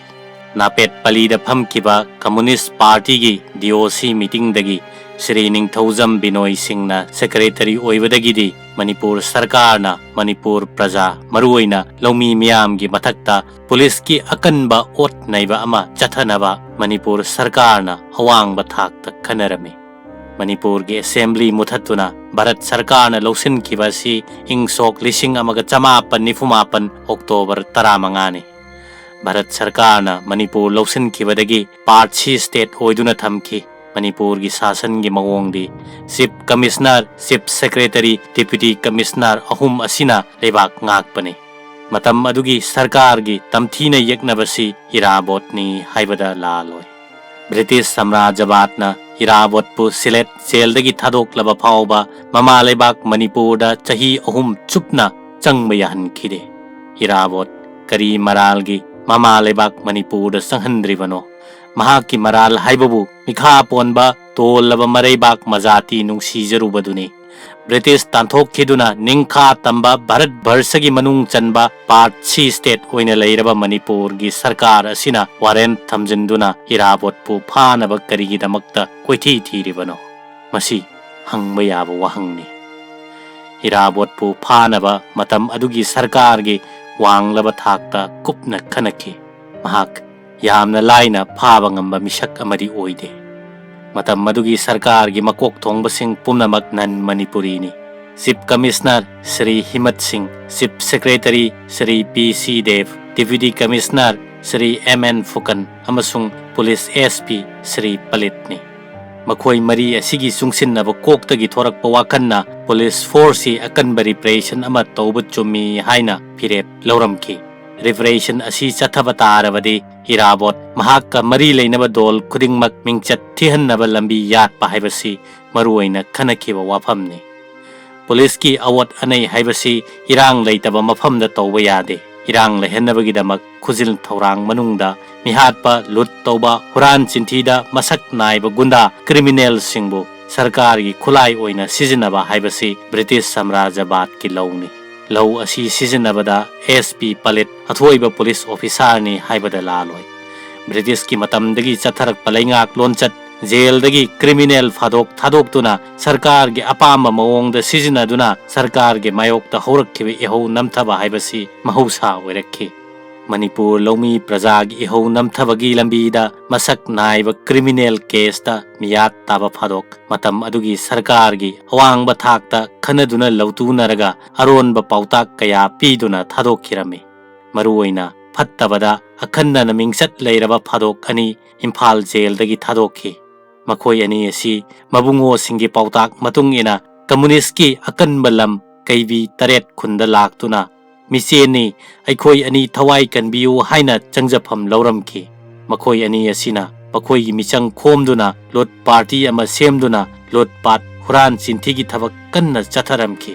ꯅꯥꯄꯦꯠ ꯄꯂꯤꯗ ꯐꯝꯈꯤꯕ ꯀꯝꯃꯨꯅꯤꯁ ꯄꯥꯔꯇꯤꯒꯤ ꯗꯤ ꯑꯣ ꯁꯤ ꯃꯤꯇꯤꯡꯗꯒꯤ ꯁ꯭ꯔꯤ ꯅꯤꯡꯊꯧꯖꯝ ꯕꯤꯅꯣꯏ ꯁꯤꯡꯅ ꯁꯦꯀ꯭ꯔꯦꯇꯔꯤ ꯑꯣꯏꯕꯗꯒꯤꯗꯤ ꯃꯅꯤꯄꯨꯔ ꯁꯔꯀꯥꯔꯅ ꯃꯅꯤꯄꯨꯔ ꯄ꯭ꯔꯖꯥ, ꯃꯔꯨꯑꯣꯏꯅ ꯂꯧꯃꯤ ꯃꯤꯌꯥꯝꯒꯤ ꯃꯊꯛꯇ ꯄꯨꯂꯤꯁꯀꯤ ꯑꯀꯟꯕ ꯑꯣꯠ ꯅꯩꯕ ꯑꯃ ꯆꯠꯊꯅꯕ ꯃꯅꯤꯄꯨꯔ ꯁꯔꯀꯥꯔꯅ ꯑꯋꯥꯡꯕ ꯊꯥꯛꯇ ꯈꯟꯅꯔꯝꯃꯤ꯫ ꯃꯅꯤꯄꯨꯔꯒꯤ ꯑꯦꯁꯦꯝꯕ꯭ꯂꯤ ꯃꯨꯊꯠꯇꯨꯅ ꯚꯥꯔꯠ ꯁꯔꯀꯥꯔꯅ ꯂꯧꯁꯤꯟꯈꯤꯕ ꯑꯁꯤ ꯏꯪ ꯁꯣꯛ ꯂꯤꯁꯤꯡ ꯑꯃꯒ ꯆꯃꯥꯄꯟ ꯅꯤꯐꯨ ꯃꯥꯄꯟ ꯑꯣꯛꯇꯣꯕꯔ ꯇꯔꯥꯃꯉꯥꯅꯤ꯫ ꯚꯥꯔꯠ ꯁꯔꯀꯥꯔꯅ ꯃꯅꯤꯄꯨꯔ ꯂꯧꯁꯤꯟꯈꯤꯕꯗꯒꯤ ꯄꯥꯔꯠ ꯁꯤ ꯁ꯭ꯇꯦꯠ ꯑꯣꯏꯗꯨꯅ ꯊꯝꯈꯤ꯫ ꯃꯅꯤꯄꯨꯔꯒꯤ ꯁꯥꯁꯟꯒꯤ ꯃꯑꯣꯡꯗꯤ chief commissioner, chief secretary, deputy commissioner ꯑꯍꯨꯝ ꯑꯁꯤꯅ ꯂꯩꯕꯥꯛ ꯉꯥꯛꯄꯅꯤ꯫ ꯃꯇꯝ ꯑꯗꯨꯒꯤ ꯁꯔꯀꯥꯔꯒꯤ ꯇꯝꯊꯤꯅ ꯌꯦꯛꯅꯕꯁꯤ ꯏꯔꯥꯕꯣꯠꯅꯤ ꯍꯥꯏꯕꯗ ꯂꯥꯜꯂꯣꯏ꯫ ꯕ꯭ꯔꯤꯇꯤꯁ ꯁꯥꯝꯔꯥꯖ꯭ꯌꯕꯥꯗꯅ ꯏꯔꯥꯕꯣꯠꯄꯨ ꯁꯤꯂꯦꯠ ꯖꯦꯜꯗꯒꯤ ꯊꯥꯗꯣꯛꯂꯕ ꯐꯥꯎꯕ ꯃꯃꯥ ꯂꯩꯕꯥꯛ ꯃꯅꯤꯄꯨꯔꯗ ꯆꯍꯤ ꯑꯍꯨꯝ ꯆꯨꯞꯅ ꯆꯪꯕ ꯌꯥꯍꯟꯈꯤꯗꯦ꯫ ꯏꯔꯥꯕꯣꯠ ꯀꯔꯤ ꯃꯔꯥꯜꯒꯤ ꯃꯃꯥ ꯂꯩꯕꯥꯛ ꯃꯅꯤꯄꯨꯔꯗ ꯆꯪꯍꯟꯗ꯭ꯔꯤꯕꯅꯣ? ꯃꯍꯥꯛꯀꯤ ꯃꯔꯥꯜ ꯍꯥꯏꯕꯕꯨ ꯃꯤꯈꯥ ꯄꯣꯟꯕ ꯇꯣꯜꯂꯕ ꯃꯔꯩꯕꯥꯛ ꯃꯖꯥꯇꯤ ꯅꯨꯡꯁꯤꯖꯔꯨꯕꯗꯨꯅꯤ꯫ ꯕ꯭ꯔꯤꯇꯤꯁ ꯇꯥꯟꯊꯣꯛꯈꯤꯗꯨꯅ ꯅꯤꯡꯈꯥ ꯇꯝꯕ ꯚꯥꯔꯠ ꯚꯔꯁꯒꯤ ꯃꯅꯨꯡ ꯆꯟꯕ ꯄꯥꯔꯠ ꯁꯤ ꯁ꯭ꯇꯦꯠ ꯑꯣꯏꯅ ꯂꯩꯔꯕ ꯃꯅꯤꯄꯨꯔꯒꯤ ꯁꯔꯀꯥꯔ ꯑꯁꯤꯅ ꯋꯥꯔꯦꯟꯠ ꯊꯝꯖꯤꯟꯗꯨꯅ ꯏꯔꯥꯕꯣꯠꯄꯨ ꯐꯥꯅꯕ ꯀꯔꯤꯒꯤꯗꯃꯛꯇ ꯀꯣꯏꯊꯤ ꯊꯤꯔꯤꯕꯅꯣ? ꯃꯁꯤ ꯍꯪꯕ ꯌꯥꯕ ꯋꯥꯍꯪꯅꯤ꯫ ꯏꯔꯥꯕꯣꯠꯄꯨ ꯐꯥꯅꯕ ꯃꯇꯝ ꯑꯗꯨꯒꯤ ꯁꯔꯀꯥꯔꯒꯤ ꯋꯥꯡꯂꯕ ꯊꯥꯛꯇ ꯀꯨꯞꯅ ꯈꯟꯅꯈꯤ꯫ ꯃꯍꯥꯛ ꯌꯥꯝꯅ ꯂꯥꯏꯅ ꯐꯥꯕ ꯉꯝꯕ ꯃꯤꯁꯛ ꯑꯃꯗꯤ ꯑꯣꯏꯗꯦ꯫ ꯃꯇꯝ ꯑꯗꯨꯒꯤ ꯁꯔꯀꯥꯔꯒꯤ ꯃꯀꯣꯛ ꯊꯣꯡꯕꯁꯤꯡ ꯄꯨꯝꯅꯃꯛ ꯅꯟ ꯃꯅꯤꯄꯨꯔꯤꯅꯤ꯫ Chief commissioner Shri Himmat Singh, chief secretary Shri P C Deb, deputy commissioner Shri M N Phukan ꯑꯃꯁꯨꯡ ꯄꯨꯂꯤꯁ ꯑꯦꯁ ꯄꯤ ꯁ꯭ꯔꯤ ꯄꯂꯤꯠꯅꯤ꯫ ꯃꯈꯣꯏ ꯃꯔꯤ ꯑꯁꯤꯒꯤ ꯆꯨꯡꯁꯤꯟꯅꯕ ꯀꯣꯛꯇꯒꯤ ꯊꯣꯔꯛꯄ ꯋꯥꯈꯜꯅ ꯄꯨꯂꯤꯁ ꯐꯣꯔꯁꯁꯤ ꯑꯀꯟꯕ ꯔꯤꯄ꯭ꯔꯦꯁꯟ ꯑꯃ ꯇꯧꯕ ꯆꯨꯝꯃꯤ ꯍꯥꯏꯅ ꯐꯤꯔꯦꯞ ꯂꯧꯔꯝꯈꯤ꯫ ꯔꯤꯄ꯭ꯔꯦꯁꯟ ꯑꯁꯤ ꯆꯠꯊꯕ ꯇꯥꯔꯕꯗꯤ ꯏꯔꯥꯕꯣꯠ ꯃꯍꯥꯛꯀ ꯃꯔꯤ ꯂꯩꯅꯕ ꯗꯣꯜ ꯈꯨꯗꯤꯡꯃꯛ ꯃꯤꯡꯆꯠ ꯊꯤꯍꯟꯅꯕ ꯂꯝꯕꯤ ꯌꯥꯠꯄ ꯍꯥꯏꯕꯁꯤ ꯃꯔꯨꯑꯣꯏꯅ ꯈꯟꯅꯈꯤꯕ ꯋꯥꯐꯝꯅꯤ꯫ ꯄꯨꯂꯤꯁꯀꯤ ꯑꯋꯣꯠ ꯑꯅꯩ ꯍꯥꯏꯕꯁꯤ ꯏꯔꯥꯡ ꯂꯩꯇꯕ ꯃꯐꯝꯗ ꯇꯧꯕ ꯌꯥꯗꯦ꯫ ꯏꯔꯥꯡ ꯂꯩꯍꯟꯅꯕꯒꯤꯗꯃꯛ ꯈꯨꯖꯤꯜ ꯊꯧꯔꯥꯡ ꯃꯅꯨꯡꯗ ꯃꯤꯍꯥꯠꯄ, ꯂꯨꯠ ꯇꯧꯕ, ꯍꯨꯔꯥꯟ ꯆꯤꯟꯊꯤꯗ ꯃꯁꯛ ꯅꯥꯏꯕ ꯒꯨꯟꯗꯥ ꯀ꯭ꯔꯤꯃꯤꯅꯦꯜꯁꯤꯡꯕꯨ ꯁꯔꯀꯥꯔꯒꯤ ꯈꯨꯠꯂꯥꯏ ꯑꯣꯏꯅ ꯁꯤꯖꯤꯟꯅꯕ ꯍꯥꯏꯕꯁꯤ ꯕ꯭ꯔꯤꯇꯤꯁ ꯁꯥꯝꯔꯥꯖ꯭ꯌꯕꯥꯗꯀꯤ ꯂꯧꯅꯤ꯫ ꯂꯧ ꯑꯁꯤ ꯁꯤꯖꯤꯟꯅꯕꯗ ꯑꯦꯁ ꯄꯤ ꯄꯂꯤꯠ ꯑꯊꯣꯏꯕ ꯄꯨꯂꯤꯁ ꯑꯣꯐꯤꯁꯥꯔꯅꯤ ꯍꯥꯏꯕꯗ ꯂꯥꯜꯂꯣꯏ꯫ ꯕ꯭ꯔꯤꯇꯤꯁꯀꯤ ꯃꯇꯝꯗꯒꯤ ꯆꯠꯊꯔꯛꯄ ꯂꯩꯉꯥꯛ ꯂꯣꯟꯆꯠ, ꯖꯦꯜꯗꯒꯤ ꯀ꯭ꯔꯤꯃꯤꯅꯦꯜ ꯐꯥꯗꯣꯛ ꯊꯥꯗꯣꯛꯇꯨꯅ ꯁꯔꯀꯥꯔꯒꯤ ꯑꯄꯥꯝꯕ ꯃꯑꯣꯡꯗ ꯁꯤꯖꯤꯟꯅꯗꯨꯅ ꯁꯔꯀꯥꯔꯒꯤ ꯃꯥꯌꯣꯛꯇ ꯍꯧꯔꯛꯈꯤꯕ ꯏꯍꯧ ꯅꯝꯊꯕ ꯍꯥꯏꯕꯁꯤ ꯃꯍꯧꯁꯥ ꯑꯣꯏꯔꯛꯈꯤ꯫ ꯃꯅꯤꯄꯨꯔ ꯂꯧꯃꯤ ꯄ꯭ꯔꯖꯥꯒꯤ ꯏꯍꯧ ꯅꯝꯊꯕꯒꯤ ꯂꯝꯕꯤꯗ ꯃꯁꯛ ꯅꯥꯏꯕ ꯀ꯭ꯔꯤꯃꯤꯅꯦꯜ ꯀꯦꯁꯇ ꯃꯤꯌꯥꯠ ꯇꯥꯕ ꯐꯥꯗꯣꯛ, ꯃꯇꯝ ꯑꯗꯨꯒꯤ ꯁꯔꯀꯥꯔꯒꯤ ꯑꯋꯥꯡꯕ ꯊꯥꯛꯇ ꯈꯟꯅꯗꯨꯅ ꯂꯧꯇꯨꯅꯔꯒ ꯑꯔꯣꯟꯕ ꯄꯥꯎꯇꯥꯛ ꯀꯌꯥ ꯄꯤꯗꯨꯅ ꯊꯥꯗꯣꯛꯈꯤꯔꯝꯃꯤ꯫ ꯃꯔꯨꯑꯣꯏꯅ ꯐꯠꯇꯕꯗ ꯑꯈꯟꯅꯅ ꯃꯤꯡꯆꯠ ꯂꯩꯔꯕ ꯐꯥꯗꯣꯛ ꯑꯅꯤ ꯏꯝꯐꯥꯜ ꯖꯦꯜꯗꯒꯤ ꯊꯥꯗꯣꯛꯈꯤ꯫ ꯃꯈꯣꯏ ꯑꯅꯤ ꯑꯁꯤ ꯃꯕꯨꯡꯉꯣꯁꯤꯡꯒꯤ ꯄꯥꯎꯇꯥꯛ ꯃꯇꯨꯡ ꯏꯟꯅ ꯀꯝꯃꯨꯅꯤꯁ꯭ꯠꯀꯤ ꯑꯀꯟꯕ ꯂꯝ ꯀꯩꯕꯤ ꯇꯔꯦꯠ ꯈꯨꯟꯗ ꯂꯥꯛꯇꯨꯅ, "ꯃꯤꯆꯦꯅꯤ, ꯑꯩꯈꯣꯏ ꯑꯅꯤ ꯊꯋꯥꯏ ꯀꯟꯕꯤꯌꯨ" ꯍꯥꯏꯅ ꯆꯪꯖꯐꯝ ꯂꯧꯔꯝꯈꯤ꯫ ꯃꯈꯣꯏ ꯑꯅꯤ ꯑꯁꯤꯅ ꯃꯈꯣꯏꯒꯤ ꯃꯤꯆꯪ ꯈꯣꯝꯗꯨꯅ ꯂꯨꯠ ꯄꯥꯔꯇꯤ ꯑꯃ ꯁꯦꯝꯗꯨꯅ ꯂꯨꯠ ꯄꯥꯠ, ꯍꯨꯔꯥꯟ ꯆꯤꯟꯊꯤꯒꯤ ꯊꯕꯛ ꯀꯟꯅ ꯆꯠꯊꯔꯝꯈꯤ꯫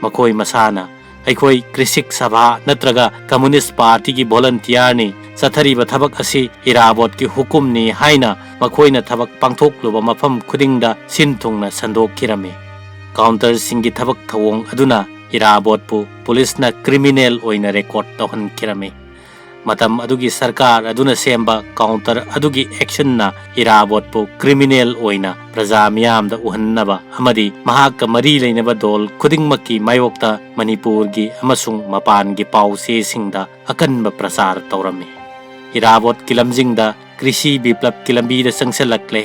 ꯃꯈꯣꯏ ꯃꯁꯥꯅ "ꯑꯩꯈꯣꯏ ꯀ꯭ꯔꯤꯁꯤꯛ ꯁꯚꯥ ꯅꯠꯇ꯭ꯔꯒ ꯀꯝꯃꯨꯅꯤꯁ꯭ꯠ ꯄꯥꯔꯇꯤꯒꯤ ꯚꯣꯂꯟꯇꯤꯌꯥꯔꯅꯤ, ꯆꯠꯊꯔꯤꯕ ꯊꯕꯛ ꯑꯁꯤ ꯏꯔꯥꯕꯣꯠꯀꯤ ꯍꯨꯀꯨꯝꯅꯤ" ꯍꯥꯏꯅ ꯃꯈꯣꯏꯅ ꯊꯕꯛ ꯄꯥꯡꯊꯣꯛꯂꯨꯕ ꯃꯐꯝ ꯈꯨꯗꯤꯡꯗ ꯁꯤꯟ ꯊꯨꯡꯅ ꯁꯟꯗꯣꯛꯈꯤꯔꯝꯃꯤ꯫ ꯀꯥꯎꯟꯇꯔꯁꯤꯡꯒꯤ ꯊꯕꯛ ꯊꯧꯑꯣꯡ ꯑꯗꯨꯅ ꯏꯔꯥꯕꯣꯠꯄꯨ ꯄꯨꯂꯤꯁꯅ ꯀ꯭ꯔꯤꯃꯤꯅꯦꯜ ꯑꯣꯏꯅ ꯔꯦꯀꯣꯔꯗ ꯇꯧꯍꯟꯈꯤꯔꯝꯃꯤ꯫ ꯃꯇꯝ ꯑꯗꯨꯒꯤ ꯁꯔꯀꯥꯔ ꯑꯗꯨꯅ ꯁꯦꯝꯕ ꯀꯥꯎꯟꯇꯔ ꯑꯗꯨꯒꯤ ꯑꯦꯛꯁꯟꯅ ꯏꯔꯥꯕꯣꯠꯄꯨ ꯀ꯭ꯔꯤꯃꯤꯅꯦꯜ ꯑꯣꯏꯅ ꯄ꯭ꯔꯖꯥ ꯃꯤꯌꯥꯝꯗ ꯎꯍꯟꯅꯕ ꯑꯃꯗꯤ ꯃꯍꯥꯛꯀ ꯃꯔꯤ ꯂꯩꯅꯕ ꯗꯣꯜ ꯈꯨꯗꯤꯡꯃꯛꯀꯤ ꯃꯥꯌꯣꯛꯇ ꯃꯅꯤꯄꯨꯔꯒꯤ ꯑꯃꯁꯨꯡ ꯃꯄꯥꯟꯒꯤ ꯄꯥꯎ ꯆꯦꯁꯤꯡꯗ ꯑꯀꯟꯕ ꯄ꯭ꯔꯆꯥꯔ ꯇꯧꯔꯝꯃꯤ꯫ ꯏꯔꯥꯕꯣꯠꯀꯤ ꯂꯝꯖꯤꯡꯗ ꯀ꯭ꯔꯤꯁꯤ ꯕꯤꯄ꯭ꯂꯕꯀꯤ ꯂꯝꯕꯤꯗ ꯆꯪꯁꯤꯜꯂꯛꯂꯦ꯫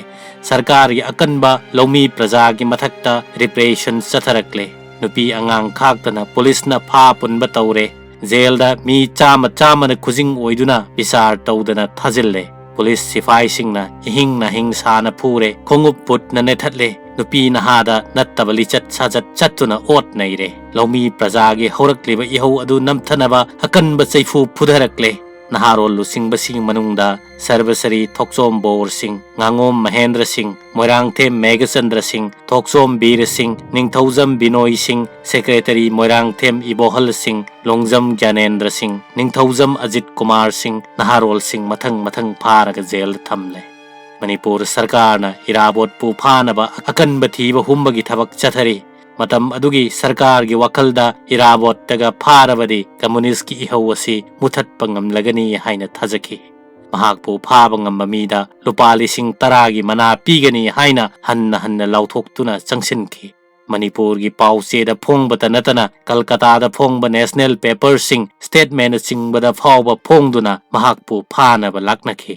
ꯁꯔꯀꯥꯔꯒꯤ ꯑꯀꯟꯕ ꯂꯧꯃꯤ ꯄ꯭ꯔꯖꯥꯒꯤ ꯃꯊꯛꯇ ꯔꯤꯄ꯭ꯔꯦꯁꯟ ꯆꯠꯊꯔꯛꯂꯦ꯫ ꯅꯨꯄꯤ ꯑꯉꯥꯡ ꯈꯥꯛꯇꯅ ꯄꯨꯂꯤꯁꯅ ꯐꯥ ꯄꯨꯟꯕ ꯇꯧꯔꯦ꯫ ꯖꯦꯜꯗ ꯃꯤ ꯆꯥꯝꯃ ꯆꯥꯝꯃꯅ ꯈꯨꯖꯤꯡ ꯑꯣꯏꯗꯨꯅ ꯕꯤꯆꯥꯔ ꯇꯧꯗꯅ ꯊꯥꯖꯤꯜꯂꯦ꯫ ꯄꯨꯂꯤꯁ ꯁꯤꯐꯥꯏꯁꯤꯡꯅ ꯏꯍꯤꯡ ꯅꯥꯍꯤꯡ ꯁꯥꯅ ꯐꯨꯔꯦ, ꯈꯣꯡꯎꯞ ꯕꯨꯠꯅ ꯅꯦꯠꯊꯠꯂꯦ꯫ ꯅꯨꯄꯤ ꯅꯍꯥꯗ ꯅꯠꯇꯕ ꯂꯤꯆꯠ ꯁꯥꯖꯠ ꯆꯠꯇꯨꯅ ꯑꯣꯠ ꯅꯩꯔꯦ꯫ ꯂꯧꯃꯤ ꯄ꯭ꯔꯖꯥꯒꯤ ꯍꯧꯔꯛꯂꯤꯕ ꯏꯍꯧ ꯑꯗꯨ ꯅꯝꯊꯅꯕ ꯑꯀꯟꯕ ꯆꯩꯐꯨ ꯐꯨꯊꯔꯛꯂꯦ꯫ ꯅꯍꯥꯔꯣꯜ ꯂꯨꯆꯤꯡꯕꯁꯤꯡ ꯃꯅꯨꯡꯗ ꯁꯔꯕꯁꯔꯤ ꯊꯣꯛꯆꯣꯝ ꯕꯣꯔ ꯁꯤꯡ, ꯉꯥꯉꯣꯝ ꯃꯍꯦꯟꯗ꯭ꯔ ꯁꯤꯡ, ꯃꯣꯏꯔꯥꯡꯊꯦꯝ ꯃꯦꯘꯆꯟꯗ꯭ꯔ ꯁꯤꯡ, ꯊꯣꯛꯆꯣꯝ ꯕꯤꯔ ꯁꯤꯡ, ꯅꯤꯡꯊꯧꯖꯝ ꯕꯤꯅꯣꯏ ꯁꯤꯡ, ꯁꯦꯀ꯭ꯔꯦꯇꯔꯤ ꯃꯣꯏꯔꯥꯡꯊꯦꯝ ꯏꯕꯣꯍꯜ ꯁꯤꯡ, ꯂꯣꯡꯖꯝ ꯒ꯭ꯌꯥꯅꯦꯟꯗ꯭ꯔ ꯁꯤꯡ, ꯅꯤꯡꯊꯧꯖꯝ ꯑꯖꯤꯠ ꯀꯨꯃꯥꯔ ꯁꯤꯡ, ꯅꯍꯥꯔꯣꯜꯁꯤꯡ ꯃꯊꯪ ꯃꯊꯪ ꯐꯥꯔꯒ ꯖꯦꯜꯗ ꯊꯝꯂꯦ꯫ ꯃꯅꯤꯄꯨꯔ ꯁꯔꯀꯥꯔꯅ ꯏꯔꯥꯕꯣꯠꯄꯨ ꯐꯥꯅꯕ ꯑꯀꯟꯕ ꯊꯤꯕ ꯍꯨꯝꯕꯒꯤ ꯊꯕꯛ ꯆꯠꯊꯔꯤ꯫ ꯃꯇꯝ ꯑꯗꯨꯒꯤ ꯁꯔꯀꯥꯔꯒꯤ ꯋꯥꯈꯜꯗ ꯏꯔꯥꯕꯣꯠꯇꯒ ꯐꯥꯔꯕꯗꯤ ꯀꯝꯃꯨꯅꯤꯁ꯭ꯠꯀꯤ ꯏꯍꯧ ꯑꯁꯤ ꯃꯨꯊꯠꯄ ꯉꯝꯂꯒꯅꯤ ꯍꯥꯏꯅ ꯊꯥꯖꯈꯤ꯫ ꯃꯍꯥꯛꯄꯨ ꯐꯥꯕ ꯉꯝꯕ ꯃꯤꯗ ꯂꯨꯄꯥ ꯂꯤꯁꯤꯡ ꯇꯔꯥꯒꯤ ꯃꯅꯥ ꯄꯤꯒꯅꯤ ꯍꯥꯏꯅ ꯍꯟꯅ ꯍꯟꯅ ꯂꯥꯎꯊꯣꯛꯇꯨꯅ ꯆꯪꯁꯤꯟꯈꯤ꯫ ꯃꯅꯤꯄꯨꯔꯒꯤ ꯄꯥꯎꯆꯦꯗ ꯐꯣꯡꯕꯇ ꯅꯠꯇꯅ ꯀꯜꯀꯇꯥꯗ ꯐꯣꯡꯕ ꯅꯦꯁꯅꯦꯜ ꯄꯦꯄꯔꯁꯤꯡ, ꯁ꯭ꯇꯦꯠꯃꯦꯟꯅꯆꯤꯡꯕꯗ ꯐꯥꯎꯕ ꯐꯣꯡꯗꯨꯅ ꯃꯍꯥꯛꯄꯨ ꯐꯥꯅꯕ ꯂꯥꯛꯅꯈꯤ꯫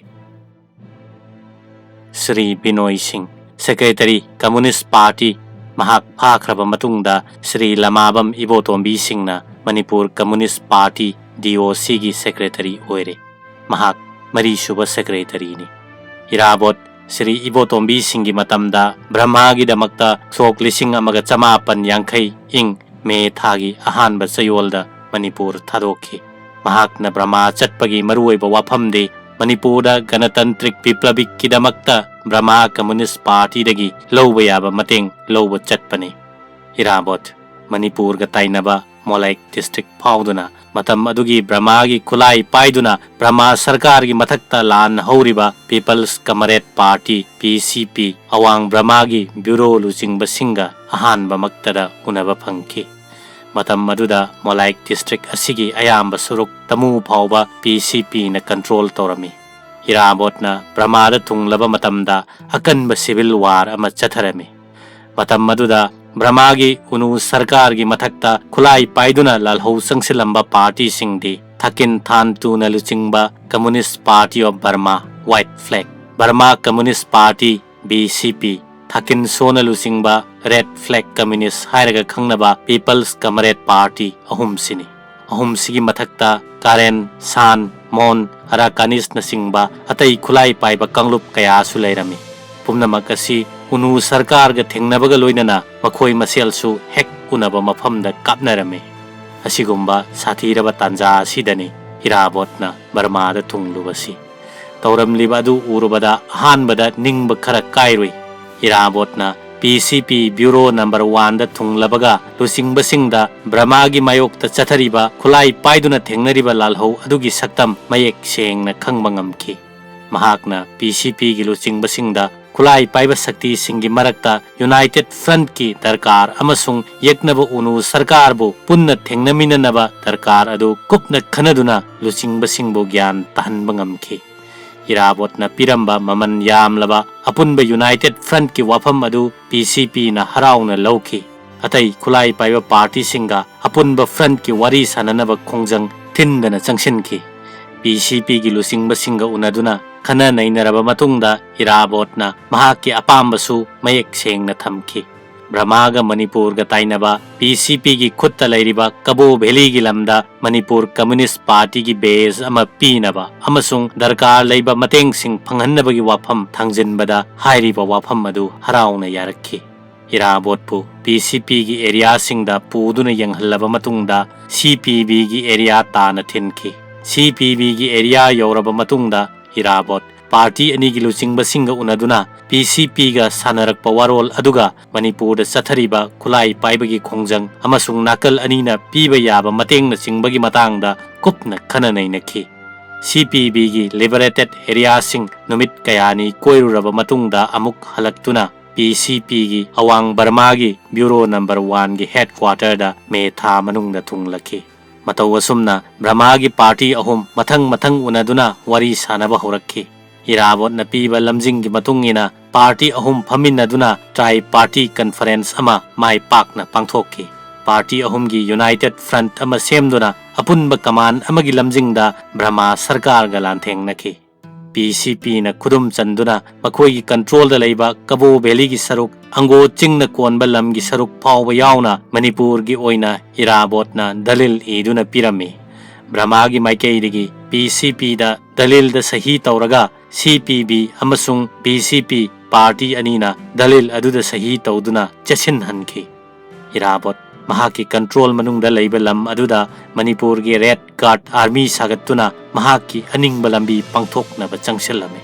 ꯁ꯭ꯔꯤ ꯕꯤꯅꯣꯏ ꯁꯤꯡ, ꯁꯦꯀ꯭ꯔꯦꯇꯔꯤ, ꯀꯝꯃꯨꯅꯤꯁ ꯄꯥꯔꯇꯤ꯫ ꯃꯍꯥꯛ ꯐꯥꯈ꯭ꯔꯕ ꯃꯇꯨꯡꯗ ꯁ꯭ꯔꯤ ꯂꯃꯥꯕꯝ ꯏꯕꯣꯇꯣꯝꯕꯤ ꯁꯤꯡꯅ ꯃꯅꯤꯄꯨꯔ ꯀꯝꯃꯨꯅꯤꯁ ꯄꯥꯔꯇꯤ, ꯗꯤ ꯑꯣ ꯁꯤꯒꯤ ꯁꯦꯀ꯭ꯔꯦꯇꯔꯤ ꯑꯣꯏꯔꯦ꯫ ꯃꯍꯥꯛ ꯃꯔꯤꯁꯨꯕ ꯁꯦꯀ꯭ꯔꯦꯇꯔꯤꯅꯤ꯫ ꯏꯔꯥꯕꯣꯠ ꯁ꯭ꯔꯤ ꯏꯕꯣꯇꯣꯝꯕꯤ ꯁꯤꯡꯒꯤ ꯃꯇꯝꯗ ꯕ꯭ꯔꯍꯃꯥꯒꯤꯗꯃꯛꯇ ꯁꯣꯛ ꯂꯤꯁꯤꯡ ꯑꯃꯒ ꯆꯃꯥꯄꯟ ꯌꯥꯡꯈꯩ, ꯏꯪ ꯃꯦ ꯊꯥꯒꯤ ꯑꯍꯥꯟꯕ ꯆꯌꯣꯜꯗ ꯃꯅꯤꯄꯨꯔ ꯊꯥꯗꯣꯛꯈꯤ꯫ ꯃꯍꯥꯛꯅ ꯕ꯭ꯔꯍꯃꯥ ꯆꯠꯄꯒꯤ ꯃꯔꯨꯑꯣꯏꯕ ꯋꯥꯐꯝꯗꯤ ꯃꯅꯤꯄꯨꯔꯗ ꯒꯅꯇꯟꯇ꯭ꯔꯤꯛ ꯕꯤꯄ꯭ꯂꯕꯤꯛꯀꯤꯗꯃꯛꯇ ꯕ꯭ꯔꯍꯃꯥ ꯀꯝꯃꯨꯅꯤꯁ ꯄꯥꯔꯇꯤꯗꯒꯤ ꯂꯧꯕ ꯌꯥꯕ ꯃꯇꯦꯡ ꯂꯧꯕ ꯆꯠꯄꯅꯤ꯫ ꯏꯔꯥꯕꯣꯠ ꯃꯅꯤꯄꯨꯔꯒ ꯇꯥꯏꯅꯕ ꯃꯣꯂꯥꯏꯛ ꯗꯤꯁꯇ꯭ꯔꯤꯛ ꯐꯥꯎꯗꯨꯅ ꯃꯇꯝ ꯑꯗꯨꯒꯤ ꯕ꯭ꯔꯍꯃꯥꯒꯤ ꯈꯨꯠꯂꯥꯏ ꯄꯥꯏꯗꯨꯅ ꯕ꯭ꯔꯍꯃꯥ ꯁꯔꯀꯥꯔꯒꯤ ꯃꯊꯛꯇ ꯂꯥꯟ ꯍꯧꯔꯤꯕ ꯄꯤꯄꯜꯁ ꯀꯃꯔꯦꯠ ꯄꯥꯔꯇꯤ, ꯄꯤ ꯁꯤ ꯄꯤ, ꯑꯋꯥꯡ ꯕ꯭ꯔꯍꯃꯥꯒꯤ ꯕ꯭ꯌꯨꯔꯣ ꯂꯨꯆꯤꯡꯕꯁꯤꯡꯒ ꯑꯍꯥꯟꯕꯃꯛꯇꯗ ꯎꯅꯕ ꯐꯪꯈꯤ꯫ ꯃꯇꯝ ꯑꯗꯨꯗ ꯃꯣꯂꯥꯏꯛ ꯗꯤꯁꯇ꯭ꯔꯤꯛ ꯑꯁꯤꯒꯤ ꯑꯌꯥꯝꯕ ꯁꯔꯨꯛ ꯇꯃꯨ ꯐꯥꯎꯕ ꯄꯤ ꯁꯤ ꯄꯤꯅ ꯀꯟꯇ꯭ꯔꯣꯜ ꯇꯧꯔꯝꯃꯤ꯫ ꯏꯔꯥꯕꯣꯠꯅ ꯕ꯭ꯔꯍꯃꯥꯗ ꯊꯨꯡꯂꯕ ꯃꯇꯝꯗ ꯑꯀꯟꯕ ꯁꯤꯚꯤꯜ ꯋꯥꯔ ꯑꯃ ꯆꯠꯊꯔꯝꯃꯤ꯫ ꯃꯇꯝ ꯑꯗꯨꯗ ꯕ꯭ꯔꯍꯃꯥꯒꯤ ꯎꯅꯨ ꯁꯔꯀꯥꯔꯒꯤ ꯃꯊꯛꯇ ꯈꯨꯠꯂꯥꯏ ꯄꯥꯏꯗꯨꯅ ꯂꯥꯜꯍꯧ ꯆꯪꯁꯤꯜꯂꯝꯕ ꯄꯥꯔꯇꯤꯁꯤꯡꯗꯤ ꯊꯥꯀꯤꯟ ꯊꯥꯟꯇꯨꯅ ꯂꯨꯆꯤꯡꯕ communist party of Burma, white flag, Burma communist party, B C P, ꯊꯥꯀꯤꯟ ꯁꯣꯅ ꯂꯨꯆꯤꯡꯕ ꯔꯦꯗ ꯐ꯭ꯂꯦꯒ ꯀꯝꯃꯨꯅꯤꯁ ꯍꯥꯏꯔꯒ ꯈꯪꯅꯕ ꯄꯤꯄꯜꯁ ꯀꯃꯔꯦꯠ ꯄꯥꯔꯇꯤ ꯑꯍꯨꯝꯁꯤꯅꯤ꯫ ꯑꯍꯨꯝꯁꯤꯒꯤ ꯃꯊꯛꯇ ꯀꯥꯔꯦꯟ, ꯁꯥꯟ, ꯃꯣꯟ, ꯑꯔꯥꯀꯥꯅꯤꯁꯅꯆꯤꯡꯕ ꯑꯇꯩ ꯈꯨꯠꯂꯥꯏ ꯄꯥꯏꯕ ꯀꯥꯡꯂꯨꯞ ꯀꯌꯥꯁꯨ ꯂꯩꯔꯝꯃꯤ꯫ ꯄꯨꯝꯅꯃꯛ ꯑꯁꯤ ꯎꯅꯨ ꯁꯔꯀꯥꯔꯒ ꯊꯦꯡꯅꯕꯒ ꯂꯣꯏꯅꯅ ꯃꯈꯣꯏ ꯃꯁꯦꯜꯁꯨ ꯍꯦꯛ ꯎꯅꯕ ꯃꯐꯝꯗ ꯀꯥꯞꯅꯔꯝꯃꯤ꯫ ꯑꯁꯤꯒꯨꯝꯕ ꯁꯥꯊꯤꯔꯕ ꯇꯥꯟꯖꯥ ꯑꯁꯤꯗꯅꯤ ꯏꯔꯥꯕꯣꯠꯅ ꯕꯔꯃꯥꯗ ꯊꯨꯡꯂꯨꯕꯁꯤ꯫ ꯇꯧꯔꯝꯂꯤꯕ ꯑꯗꯨ ꯎꯔꯨꯕꯗ ꯑꯍꯥꯟꯕꯗ ꯅꯤꯡꯕ ꯈꯔ ꯀꯥꯏꯔꯨꯏ꯫ ꯏꯔꯥꯕꯣꯠꯅ ꯄꯤ ꯁꯤ ꯄꯤ ꯕ꯭ꯌꯨꯔꯣ ꯅꯝꯕꯔ ꯋꯥꯟꯗ ꯊꯨꯡꯂꯕꯒ ꯂꯨꯆꯤꯡꯕꯁꯤꯡꯗ ꯕ꯭ꯔꯍꯃꯥꯒꯤ ꯃꯥꯌꯣꯛꯇ ꯆꯠꯊꯔꯤꯕ ꯈꯨꯠꯂꯥꯏ ꯄꯥꯏꯗꯨꯅ ꯊꯦꯡꯅꯔꯤꯕ ꯂꯥꯜꯍꯧ ꯑꯗꯨꯒꯤ ꯁꯛꯇꯝ ꯃꯌꯦꯛ ꯁꯦꯡꯅ ꯈꯪꯕ ꯉꯝꯈꯤ꯫ ꯃꯍꯥꯛꯅ ꯄꯤ ꯁꯤ ꯄꯤꯒꯤ ꯂꯨꯆꯤꯡꯕꯁꯤꯡꯗ ꯈꯨꯠꯂꯥꯏ ꯄꯥꯏꯕ ꯁꯛꯇꯤꯁꯤꯡꯒꯤ ꯃꯔꯛꯇ ꯌꯨꯅꯥꯏꯇꯦꯗ ꯐ꯭ꯔꯟꯠꯀꯤ ꯗꯔꯀꯥꯔ ꯑꯃꯁꯨꯡ ꯌꯦꯛꯅꯕ ꯎꯅꯨ ꯁꯔꯀꯥꯔꯕꯨ ꯄꯨꯟꯅ ꯊꯦꯡꯅꯃꯤꯟꯅꯅꯕ ꯗꯔꯀꯥꯔ ꯑꯗꯨ ꯀꯨꯞꯅ ꯈꯟꯅꯗꯨꯅ ꯂꯨꯆꯤꯡꯕꯁꯤꯡꯕꯨ ꯒ꯭ꯌꯥꯟ ꯇꯥꯍꯟꯕ ꯉꯝꯈꯤ꯫ ꯏꯔꯥꯕꯣꯠꯅ ꯄꯤꯔꯝꯕ ꯃꯃꯜ ꯌꯥꯝꯂꯕ ꯑꯄꯨꯟꯕ United Frontꯀꯤ ꯋꯥꯐꯝ ꯑꯗꯨ P C Pꯅ ꯍꯔꯥꯎꯅ ꯂꯧꯈꯤ꯫ ꯑꯇꯩ ꯈꯨꯠꯂꯥꯏ ꯄꯥꯏꯕ ꯄꯥꯔꯇꯤꯁꯤꯡꯒ ꯑꯄꯨꯟꯕ Frontꯀꯤ ꯋꯥꯔꯤ ꯁꯥꯅꯅꯕ ꯈꯣꯡꯖꯪ ꯊꯤꯟꯗꯅ ꯆꯪꯁꯤꯟꯈꯤ꯫ P C Pꯒꯤ ꯂꯨꯆꯤꯡꯕꯁꯤꯡꯒ ꯎꯅꯗꯨꯅ ꯈꯟꯅ ꯅꯩꯅꯔꯕ ꯃꯇꯨꯡꯗ ꯏꯔꯥꯕꯣꯠꯅ ꯃꯍꯥꯛꯀꯤ ꯑꯄꯥꯝꯕꯁꯨ ꯃꯌꯦꯛ ꯁꯦꯡꯅ ꯊꯝꯈꯤ꯫ ꯕ꯭ꯔꯃꯥꯒ ꯃꯅꯤꯄꯨꯔꯒ ꯇꯥꯏꯅꯕ P C Pꯒꯤ ꯈꯨꯠꯇ ꯂꯩꯔꯤꯕ ꯀꯕꯣ ꯚꯦꯂꯤꯒꯤ ꯂꯝꯗ ꯃꯅꯤꯄꯨꯔ ꯀꯝꯃ꯭ꯌꯨꯅꯤꯁ꯭ꯠ ꯄꯥꯔꯇꯤꯒꯤ ꯕꯦꯖ ꯑꯃ ꯄꯤꯅꯕ ꯑꯃꯁꯨꯡ ꯗꯔꯀꯥꯔ ꯂꯩꯕ ꯃꯇꯦꯡꯁꯤꯡ ꯐꯪꯍꯟꯅꯕꯒꯤ ꯋꯥꯐꯝ ꯊꯥꯡꯖꯤꯟꯕꯗ ꯍꯥꯏꯔꯤꯕ ꯋꯥꯐꯝ ꯑꯗꯨ ꯍꯔꯥꯎꯅ ꯌꯥꯔꯛꯈꯤ꯫ ꯏꯔꯥꯕꯣꯠꯄꯨ P C Pꯒꯤ ꯑꯦꯔꯤꯌꯥꯁꯤꯡꯗ ꯄꯨꯗꯨꯅ ꯌꯦꯡꯍꯜꯂꯕ ꯃꯇꯨꯡꯗ C P Bꯒꯤ ꯑꯦꯔꯤꯌꯥ ꯇꯥꯅ ꯊꯤꯟꯈꯤ꯫ C P Bꯒꯤ ꯑꯦꯔꯤꯌꯥ ꯌꯧꯔꯕ ꯃꯇꯨꯡꯗ ꯏꯔꯥꯕꯣꯠ ꯄꯥꯔꯇꯤ ꯑꯅꯤꯒꯤ ꯂꯨꯆꯤꯡꯕꯁꯤꯡꯒ ꯎꯅꯗꯨꯅ P C Pꯒ ꯁꯥꯟꯅꯔꯛꯄ ꯋꯥꯔꯣꯜ ꯑꯗꯨꯒ ꯃꯅꯤꯄꯨꯔꯗ ꯆꯠꯊꯔꯤꯕ ꯈꯨꯠꯂꯥꯏ ꯄꯥꯏꯕꯒꯤ ꯈꯣꯡꯖꯪ ꯑꯃꯁꯨꯡ ꯅꯥꯀꯜ ꯑꯅꯤꯅ ꯄꯤꯕ ꯌꯥꯕ ꯃꯇꯦꯡꯅꯆꯤꯡꯕꯒꯤ ꯃꯇꯥꯡꯗ ꯀꯨꯞꯅ ꯈꯟꯅ ꯅꯩꯅꯈꯤ꯫ C P Bꯒꯤ liberated areaꯁꯤꯡ ꯅꯨꯃꯤꯠ ꯀꯌꯥꯅꯤ ꯀꯣꯏꯔꯨꯔꯕ ꯃꯇꯨꯡꯗ ꯑꯃꯨꯛ ꯍꯜꯂꯛꯇꯨꯅ P C Pꯒꯤ ꯑꯋꯥꯡ ꯕꯔꯃꯥꯒꯤ Bureau Number Oneꯒꯤ headquarterꯗ ꯃꯦ ꯊꯥ ꯃꯅꯨꯡꯗ ꯊꯨꯡꯂꯛꯈꯤ꯫ ꯃꯇꯧ ꯑꯁꯨꯝꯅ ꯕ꯭ꯔꯃꯥꯒꯤ ꯄꯥꯔꯇꯤ ꯑꯍꯨꯝ ꯃꯊꯪ ꯃꯊꯪ ꯎꯅꯗꯨꯅ ꯋꯥꯔꯤ ꯁꯥꯅꯕ ꯍꯧꯔꯛꯈꯤ꯫ ꯏꯔꯥꯕꯣꯠꯅ ꯄꯤꯕ ꯂꯝꯖꯤꯡꯒꯤ ꯃꯇꯨꯡ ꯏꯟꯅ ꯄꯥꯔꯇꯤ ꯑꯍꯨꯝ ꯐꯝꯃꯤꯟꯅꯗꯨꯅ tripartite conference ꯑꯃ ꯃꯥꯏ ꯄꯥꯛꯅ ꯄꯥꯡꯊꯣꯛꯈꯤ꯫ ꯄꯥꯔꯇꯤ ꯑꯍꯨꯝꯒꯤ United Front ꯑꯃ ꯁꯦꯝꯗꯨꯅ ꯑꯄꯨꯟꯕ ꯀꯃꯥꯟ ꯑꯃꯒꯤ ꯂꯝꯖꯤꯡꯗ ꯕ꯭ꯔꯃꯥ ꯁꯔꯀꯥꯔꯒ ꯂꯥꯟꯊꯦꯡꯅꯈꯤ꯫ P C Pꯅ ꯈꯨꯗꯨꯝ ꯆꯟꯗꯨꯅ ꯃꯈꯣꯏꯒꯤ controlꯗ ꯂꯩꯕ ꯀꯕꯣ ꯚꯦꯂꯤꯒꯤ ꯁꯔꯨꯛ, ꯑꯪꯒꯣ ꯆꯤꯡꯅ ꯀꯣꯟꯕ ꯂꯝꯒꯤ ꯁꯔꯨꯛ ꯐꯥꯎꯕ ꯌꯥꯎꯅ ꯃꯅꯤꯄꯨꯔꯒꯤ ꯑꯣꯏꯅ ꯏꯔꯥꯕꯣꯠꯅ ꯗꯂꯤꯜ ꯏꯗꯨꯅ ꯄꯤꯔꯝꯃꯤ꯫ ꯕ꯭ꯔꯃꯥꯒꯤ ꯃꯥꯏꯀꯩꯗꯒꯤ P C Pꯗ ꯗꯂꯤꯜꯗ ꯁꯍꯤ ꯇꯧꯔꯒ C P B ꯑꯃꯁꯨꯡ P C P ꯄꯥꯔꯇꯤ ꯑꯅꯤꯅ ꯗꯂꯤꯜ ꯑꯗꯨꯗ ꯁꯍꯤ ꯇꯧꯗꯨꯅ ꯆꯦꯠꯁꯤꯟꯍꯟꯈꯤ꯫ ꯏꯔꯥꯕꯣꯠ ꯃꯍꯥꯛꯀꯤ control ꯃꯅꯨꯡꯗ ꯂꯩꯕ ꯂꯝ ꯑꯗꯨꯗ ꯃꯅꯤꯄꯨꯔꯒꯤ Red Guard Army ꯁꯥꯒꯠꯇꯨꯅ ꯃꯍꯥꯛꯀꯤ ꯑꯅꯤꯡꯕ ꯂꯝꯕꯤ ꯄꯥꯡꯊꯣꯛꯅꯕ ꯆꯪꯁꯤꯜꯂꯝꯃꯤ꯫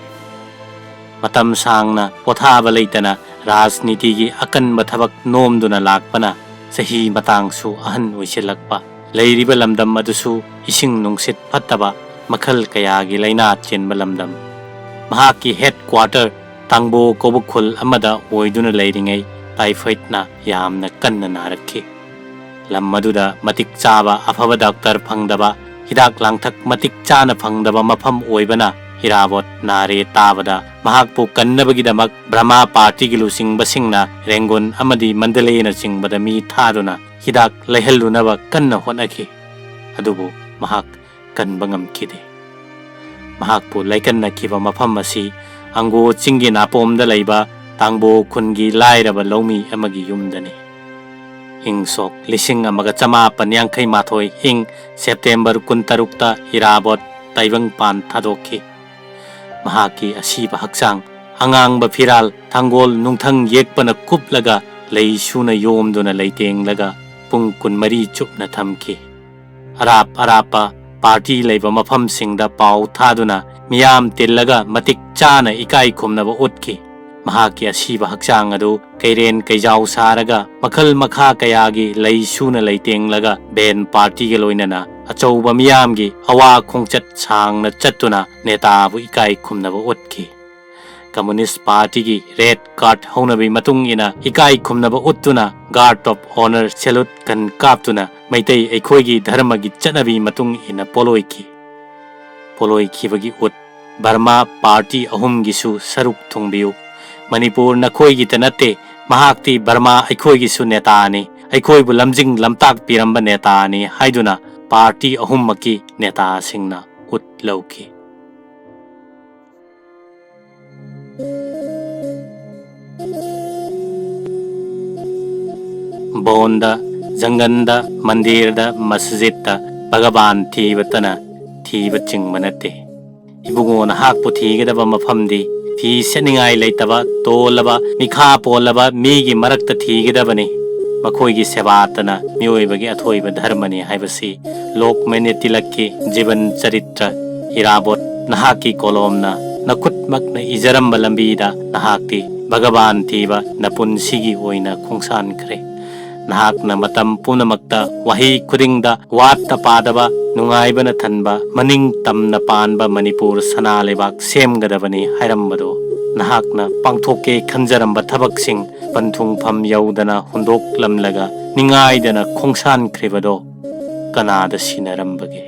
ꯃꯇꯝ ꯁꯥꯡꯅ ꯄꯣꯊꯥꯕ ꯂꯩꯇꯅ ꯔꯥꯖꯅꯤꯇꯤꯒꯤ ꯑꯀꯟꯕ ꯊꯕꯛ ꯅꯣꯝꯗꯨꯅ ꯂꯥꯛꯄꯅ ꯆꯍꯤ ꯃꯇꯥꯡꯁꯨ ꯑꯍꯟ ꯑꯣꯏꯁꯤꯜꯂꯛꯄ, ꯂꯩꯔꯤꯕ ꯂꯝꯗꯝ ꯑꯗꯨꯁꯨ ꯏꯁꯤꯡ ꯅꯨꯡꯁꯤꯠ ꯐꯠꯇꯕ, ꯃꯈꯜ ꯀꯌꯥꯒꯤ ꯂꯥꯏꯅꯥ ꯆꯦꯟꯕ ꯂꯝꯗꯝ꯫ ꯃꯍꯥꯛꯀꯤ headquarter ꯇꯥꯡꯕꯣ ꯀꯧꯕ ꯈꯨꯜ ꯑꯃꯗ ꯑꯣꯏꯗꯨꯅ ꯂꯩꯔꯤꯉꯩ typhoidꯅ ꯌꯥꯝꯅ ꯀꯟꯅ ꯅꯥꯔꯛꯈꯤ꯫ ꯂꯝ ꯑꯗꯨꯗ ꯃꯇꯤꯛ ꯆꯥꯕ ꯑꯐꯕ doctor ꯐꯪꯗꯕ, ꯍꯤꯗꯥꯛ ꯂꯥꯡꯊꯛ ꯃꯇꯤꯛ ꯆꯥꯅ ꯐꯪꯗꯕ ꯃꯐꯝ ꯑꯣꯏꯕꯅ ꯏꯔꯥꯕꯣꯠ ꯅꯥꯔꯦ ꯇꯥꯕꯗ ꯃꯍꯥꯛꯄꯨ ꯀꯟꯅꯕꯒꯤꯗꯃꯛ ꯕ꯭ꯔꯍꯃꯥ ꯄꯥꯔꯇꯤꯒꯤ ꯂꯨꯆꯤꯡꯕꯁꯤꯡꯅ ꯔꯦꯡꯒꯨꯟ ꯑꯃꯗꯤ ꯃꯟꯗꯂꯦꯅꯆꯤꯡꯕꯗ ꯃꯤ ꯊꯥꯗꯨꯅ ꯍꯤꯗꯥꯛ ꯂꯩꯍꯜꯂꯨꯅꯕ ꯀꯟꯅ ꯍꯣꯠꯅꯈꯤ꯫ ꯑꯗꯨꯕꯨ ꯃꯍꯥꯛ ꯀꯟꯕ ꯉꯝꯈꯤꯗꯦ꯫ ꯃꯍꯥꯛꯄꯨ ꯂꯥꯏꯀꯠꯅꯈꯤꯕ ꯃꯐꯝ ꯑꯁꯤ ꯑꯪꯒꯣ ꯆꯤꯡꯒꯤ ꯅꯥꯄꯣꯝꯗ ꯂꯩꯕ ꯇꯥꯡꯕꯣ ꯈꯨꯟꯒꯤ ꯂꯥꯏꯔꯕ ꯂꯧꯃꯤ ꯑꯃꯒꯤ ꯌꯨꯝꯗꯅꯤ꯫ ꯏꯪ ꯁꯣꯛ ꯂꯤꯁꯤꯡ ꯑꯃꯒ ꯆꯃꯥꯄꯟ ꯌꯥꯡꯈꯩ ꯃꯥꯊꯣꯏ ꯏꯪ ꯁꯦꯞꯇꯦꯝꯕꯔ ꯀꯨꯟꯇꯔꯨꯛꯇ ꯏꯔꯥꯕꯣꯠ ꯇꯥꯏꯕꯪꯄꯥꯟ ꯊꯥꯗꯣꯛꯈꯤ꯫ ꯃꯍꯥꯛꯀꯤ ꯑꯁꯤꯕ ꯍꯛꯆꯥꯡ ꯑꯉꯥꯡꯕ ꯐꯤꯔꯥꯜ ꯊꯥꯡꯒꯣꯜ ꯅꯨꯡꯊꯪ ꯌꯦꯛꯄꯅ ꯀꯨꯞꯂꯒ ꯂꯩ ꯁꯨꯅ ꯌꯣꯝꯗꯨꯅ ꯂꯩꯇꯦꯡꯂꯒ ꯄꯨꯡ ꯀꯨꯟꯃꯔꯤ ꯆꯨꯞꯅ ꯊꯝꯈꯤ꯫ ꯑꯔꯥꯞ ꯑꯔꯥꯞꯄ ꯄꯥꯔꯇꯤ ꯂꯩꯕ ꯃꯐꯝꯁꯤꯡꯗ ꯄꯥꯎ ꯊꯥꯗꯨꯅ ꯃꯤꯌꯥꯝ ꯇꯤꯜꯂꯒ ꯃꯇꯤꯛ ꯆꯥꯅ ꯏꯀꯥꯏ ꯈꯨꯝꯅꯕ ꯎꯠꯈꯤ꯫ ꯃꯍꯥꯛꯀꯤ ꯑꯁꯤꯕ ꯍꯛꯆꯥꯡ ꯑꯗꯨ ꯀꯩꯔꯦꯟ ꯀꯩꯖꯥꯎ ꯁꯥꯔꯒ ꯃꯈꯜ ꯃꯈꯥ ꯀꯌꯥꯒꯤ ꯂꯩ ꯁꯨꯅ ꯂꯩꯇꯦꯡꯂꯒ ꯕꯦꯟ ꯄꯥꯔꯇꯤꯒ ꯂꯣꯏꯅꯅ ꯑꯆꯧꯕ ꯃꯤꯌꯥꯝꯒꯤ ꯑꯋꯥ ꯈꯣꯡꯆꯠ ꯁꯥꯡꯅ ꯆꯠꯇꯨꯅ ꯅꯦꯇꯥꯕꯨ ꯏꯀꯥꯏ ꯈꯨꯝꯅꯕ ꯎꯠꯈꯤ꯫ ꯀꯝꯃꯨꯅꯤꯁ ꯄꯥꯔꯇꯤꯒꯤ ꯔꯦꯗ ꯀꯥꯔꯗ ꯍꯧꯅꯕꯤ ꯃꯇꯨꯡ ꯏꯟꯅ ꯏꯀꯥꯏ ꯈꯨꯝꯅꯕ ꯎꯠꯇꯨꯅ ꯒꯥꯔꯗ ꯑꯣꯐ ꯑꯣꯅꯔ ꯁꯦꯂꯨꯠ ꯒꯟ ꯀꯥꯞꯇꯨꯅ ꯃꯩꯇꯩ ꯑꯩꯈꯣꯏꯒꯤ ꯙꯔꯃꯒꯤ ꯆꯠꯅꯕꯤ ꯃꯇꯨꯡ ꯏꯟꯅ ꯄꯣꯂꯣꯏꯈꯤ꯫ ꯄꯣꯂꯣꯏꯈꯤꯕꯒꯤ ꯎꯠ ꯕꯔꯃꯥ ꯄꯥꯔꯇꯤ ꯑꯍꯨꯝꯒꯤꯁꯨ ꯁꯔꯨꯛ ꯊꯨꯡꯕꯤꯌꯨ꯫ ꯃꯅꯤꯄꯨꯔ ꯅꯈꯣꯏꯒꯤꯇ ꯅꯠꯇꯦ, ꯃꯍꯥꯛꯇꯤ ꯕꯔꯃꯥ ꯑꯩꯈꯣꯏꯒꯤꯁꯨ ꯅꯦꯇꯥꯅꯤ, ꯑꯩꯈꯣꯏꯕꯨ ꯂꯝꯖꯤꯡ ꯂꯝꯇꯥꯛꯄꯤꯔꯝꯕ ꯅꯦꯇꯥꯅꯤ ꯍꯥꯏꯗꯨꯅ ꯄꯥꯔꯇꯤ ꯑꯍꯨꯝꯃꯛꯀꯤ ꯅꯦꯇꯥꯁꯤꯡꯅ ꯎꯠ ꯂꯧꯈꯤ꯫ ꯕꯣꯟꯗ, ꯖꯪꯒꯟꯗ, ꯃꯟꯗꯤꯔꯗ, ꯃꯁꯖꯤꯗꯇ ꯚꯒꯕꯥꯟ ꯊꯤꯕꯇꯅ ꯊꯤꯕ ꯆꯤꯡꯕ ꯅꯠꯇꯦ꯫ ꯏꯕꯨꯡꯉꯣ ꯅꯍꯥꯛꯄꯨ ꯊꯤꯒꯗꯕ ꯃꯐꯝꯗꯤ ꯐꯤ ꯁꯦꯠꯅꯤꯡꯉꯥꯏ ꯂꯩꯇꯕ, ꯇꯣꯜꯂꯕ, ꯃꯤꯈꯥ ꯄꯣꯜꯂꯕ ꯃꯤꯒꯤ ꯃꯔꯛꯇ ꯊꯤꯒꯗꯕꯅꯤ꯫ ꯃꯈꯣꯏꯒꯤ ꯁꯦꯕꯥꯇꯅ ꯃꯤꯑꯣꯏꯕꯒꯤ ꯑꯊꯣꯏꯕ ꯙꯔꯃꯅꯤ ꯍꯥꯏꯕꯁꯤ ꯂꯣꯛꯃꯟꯌ ꯇꯤꯂꯛꯀꯤ ꯖꯤꯕꯟ ꯆꯔꯤꯇ꯭ꯔ ꯏꯔꯥꯕꯣꯠ ꯅꯍꯥꯛꯀꯤ ꯀꯣꯂꯣꯝꯅ ꯅꯈꯨꯠꯃꯛꯅ ꯏꯖꯔꯝꯕ ꯂꯝꯕꯤꯗ ꯅꯍꯥꯛꯇꯤ ꯚꯒꯕꯥꯟ ꯊꯤꯕ ꯅꯄꯨꯟꯁꯤꯒꯤ ꯑꯣꯏꯅ ꯈꯣꯡꯁꯥꯟꯈ꯭ꯔꯦ꯫ ꯅꯍꯥꯛꯅ ꯃꯇꯝ ꯄꯨꯝꯅꯃꯛꯇ ꯋꯥꯍꯩ ꯈꯨꯗꯤꯡꯗ ꯋꯥꯠꯇ ꯄꯥꯗꯕ, ꯅꯨꯡꯉꯥꯏꯕꯅ ꯊꯟꯕ, ꯃꯅꯤꯡ ꯇꯝꯅ ꯄꯥꯟꯕ ꯃꯅꯤꯄꯨꯔ ꯁꯅꯥ ꯂꯩꯕꯥꯛ ꯁꯦꯝꯒꯗꯕꯅꯤ ꯍꯥꯏꯔꯝꯕꯗꯣ, ꯅꯍꯥꯛꯅ ꯄꯥꯡꯊꯣꯛꯀꯦ ꯈꯟꯖꯔꯝꯕ ꯊꯕꯛꯁꯤꯡ ꯄꯟꯊꯨꯡꯐꯝ ꯌꯧꯗꯅ ꯍꯨꯟꯗꯣꯛꯂꯝꯂꯒ ꯅꯤꯡꯉꯥꯏꯗꯅ ꯈꯣꯡꯁꯥꯟꯈ꯭ꯔꯤꯕꯗꯣ ꯀꯅꯥꯗ ꯁꯤꯟꯅꯔꯝꯕꯒꯦ?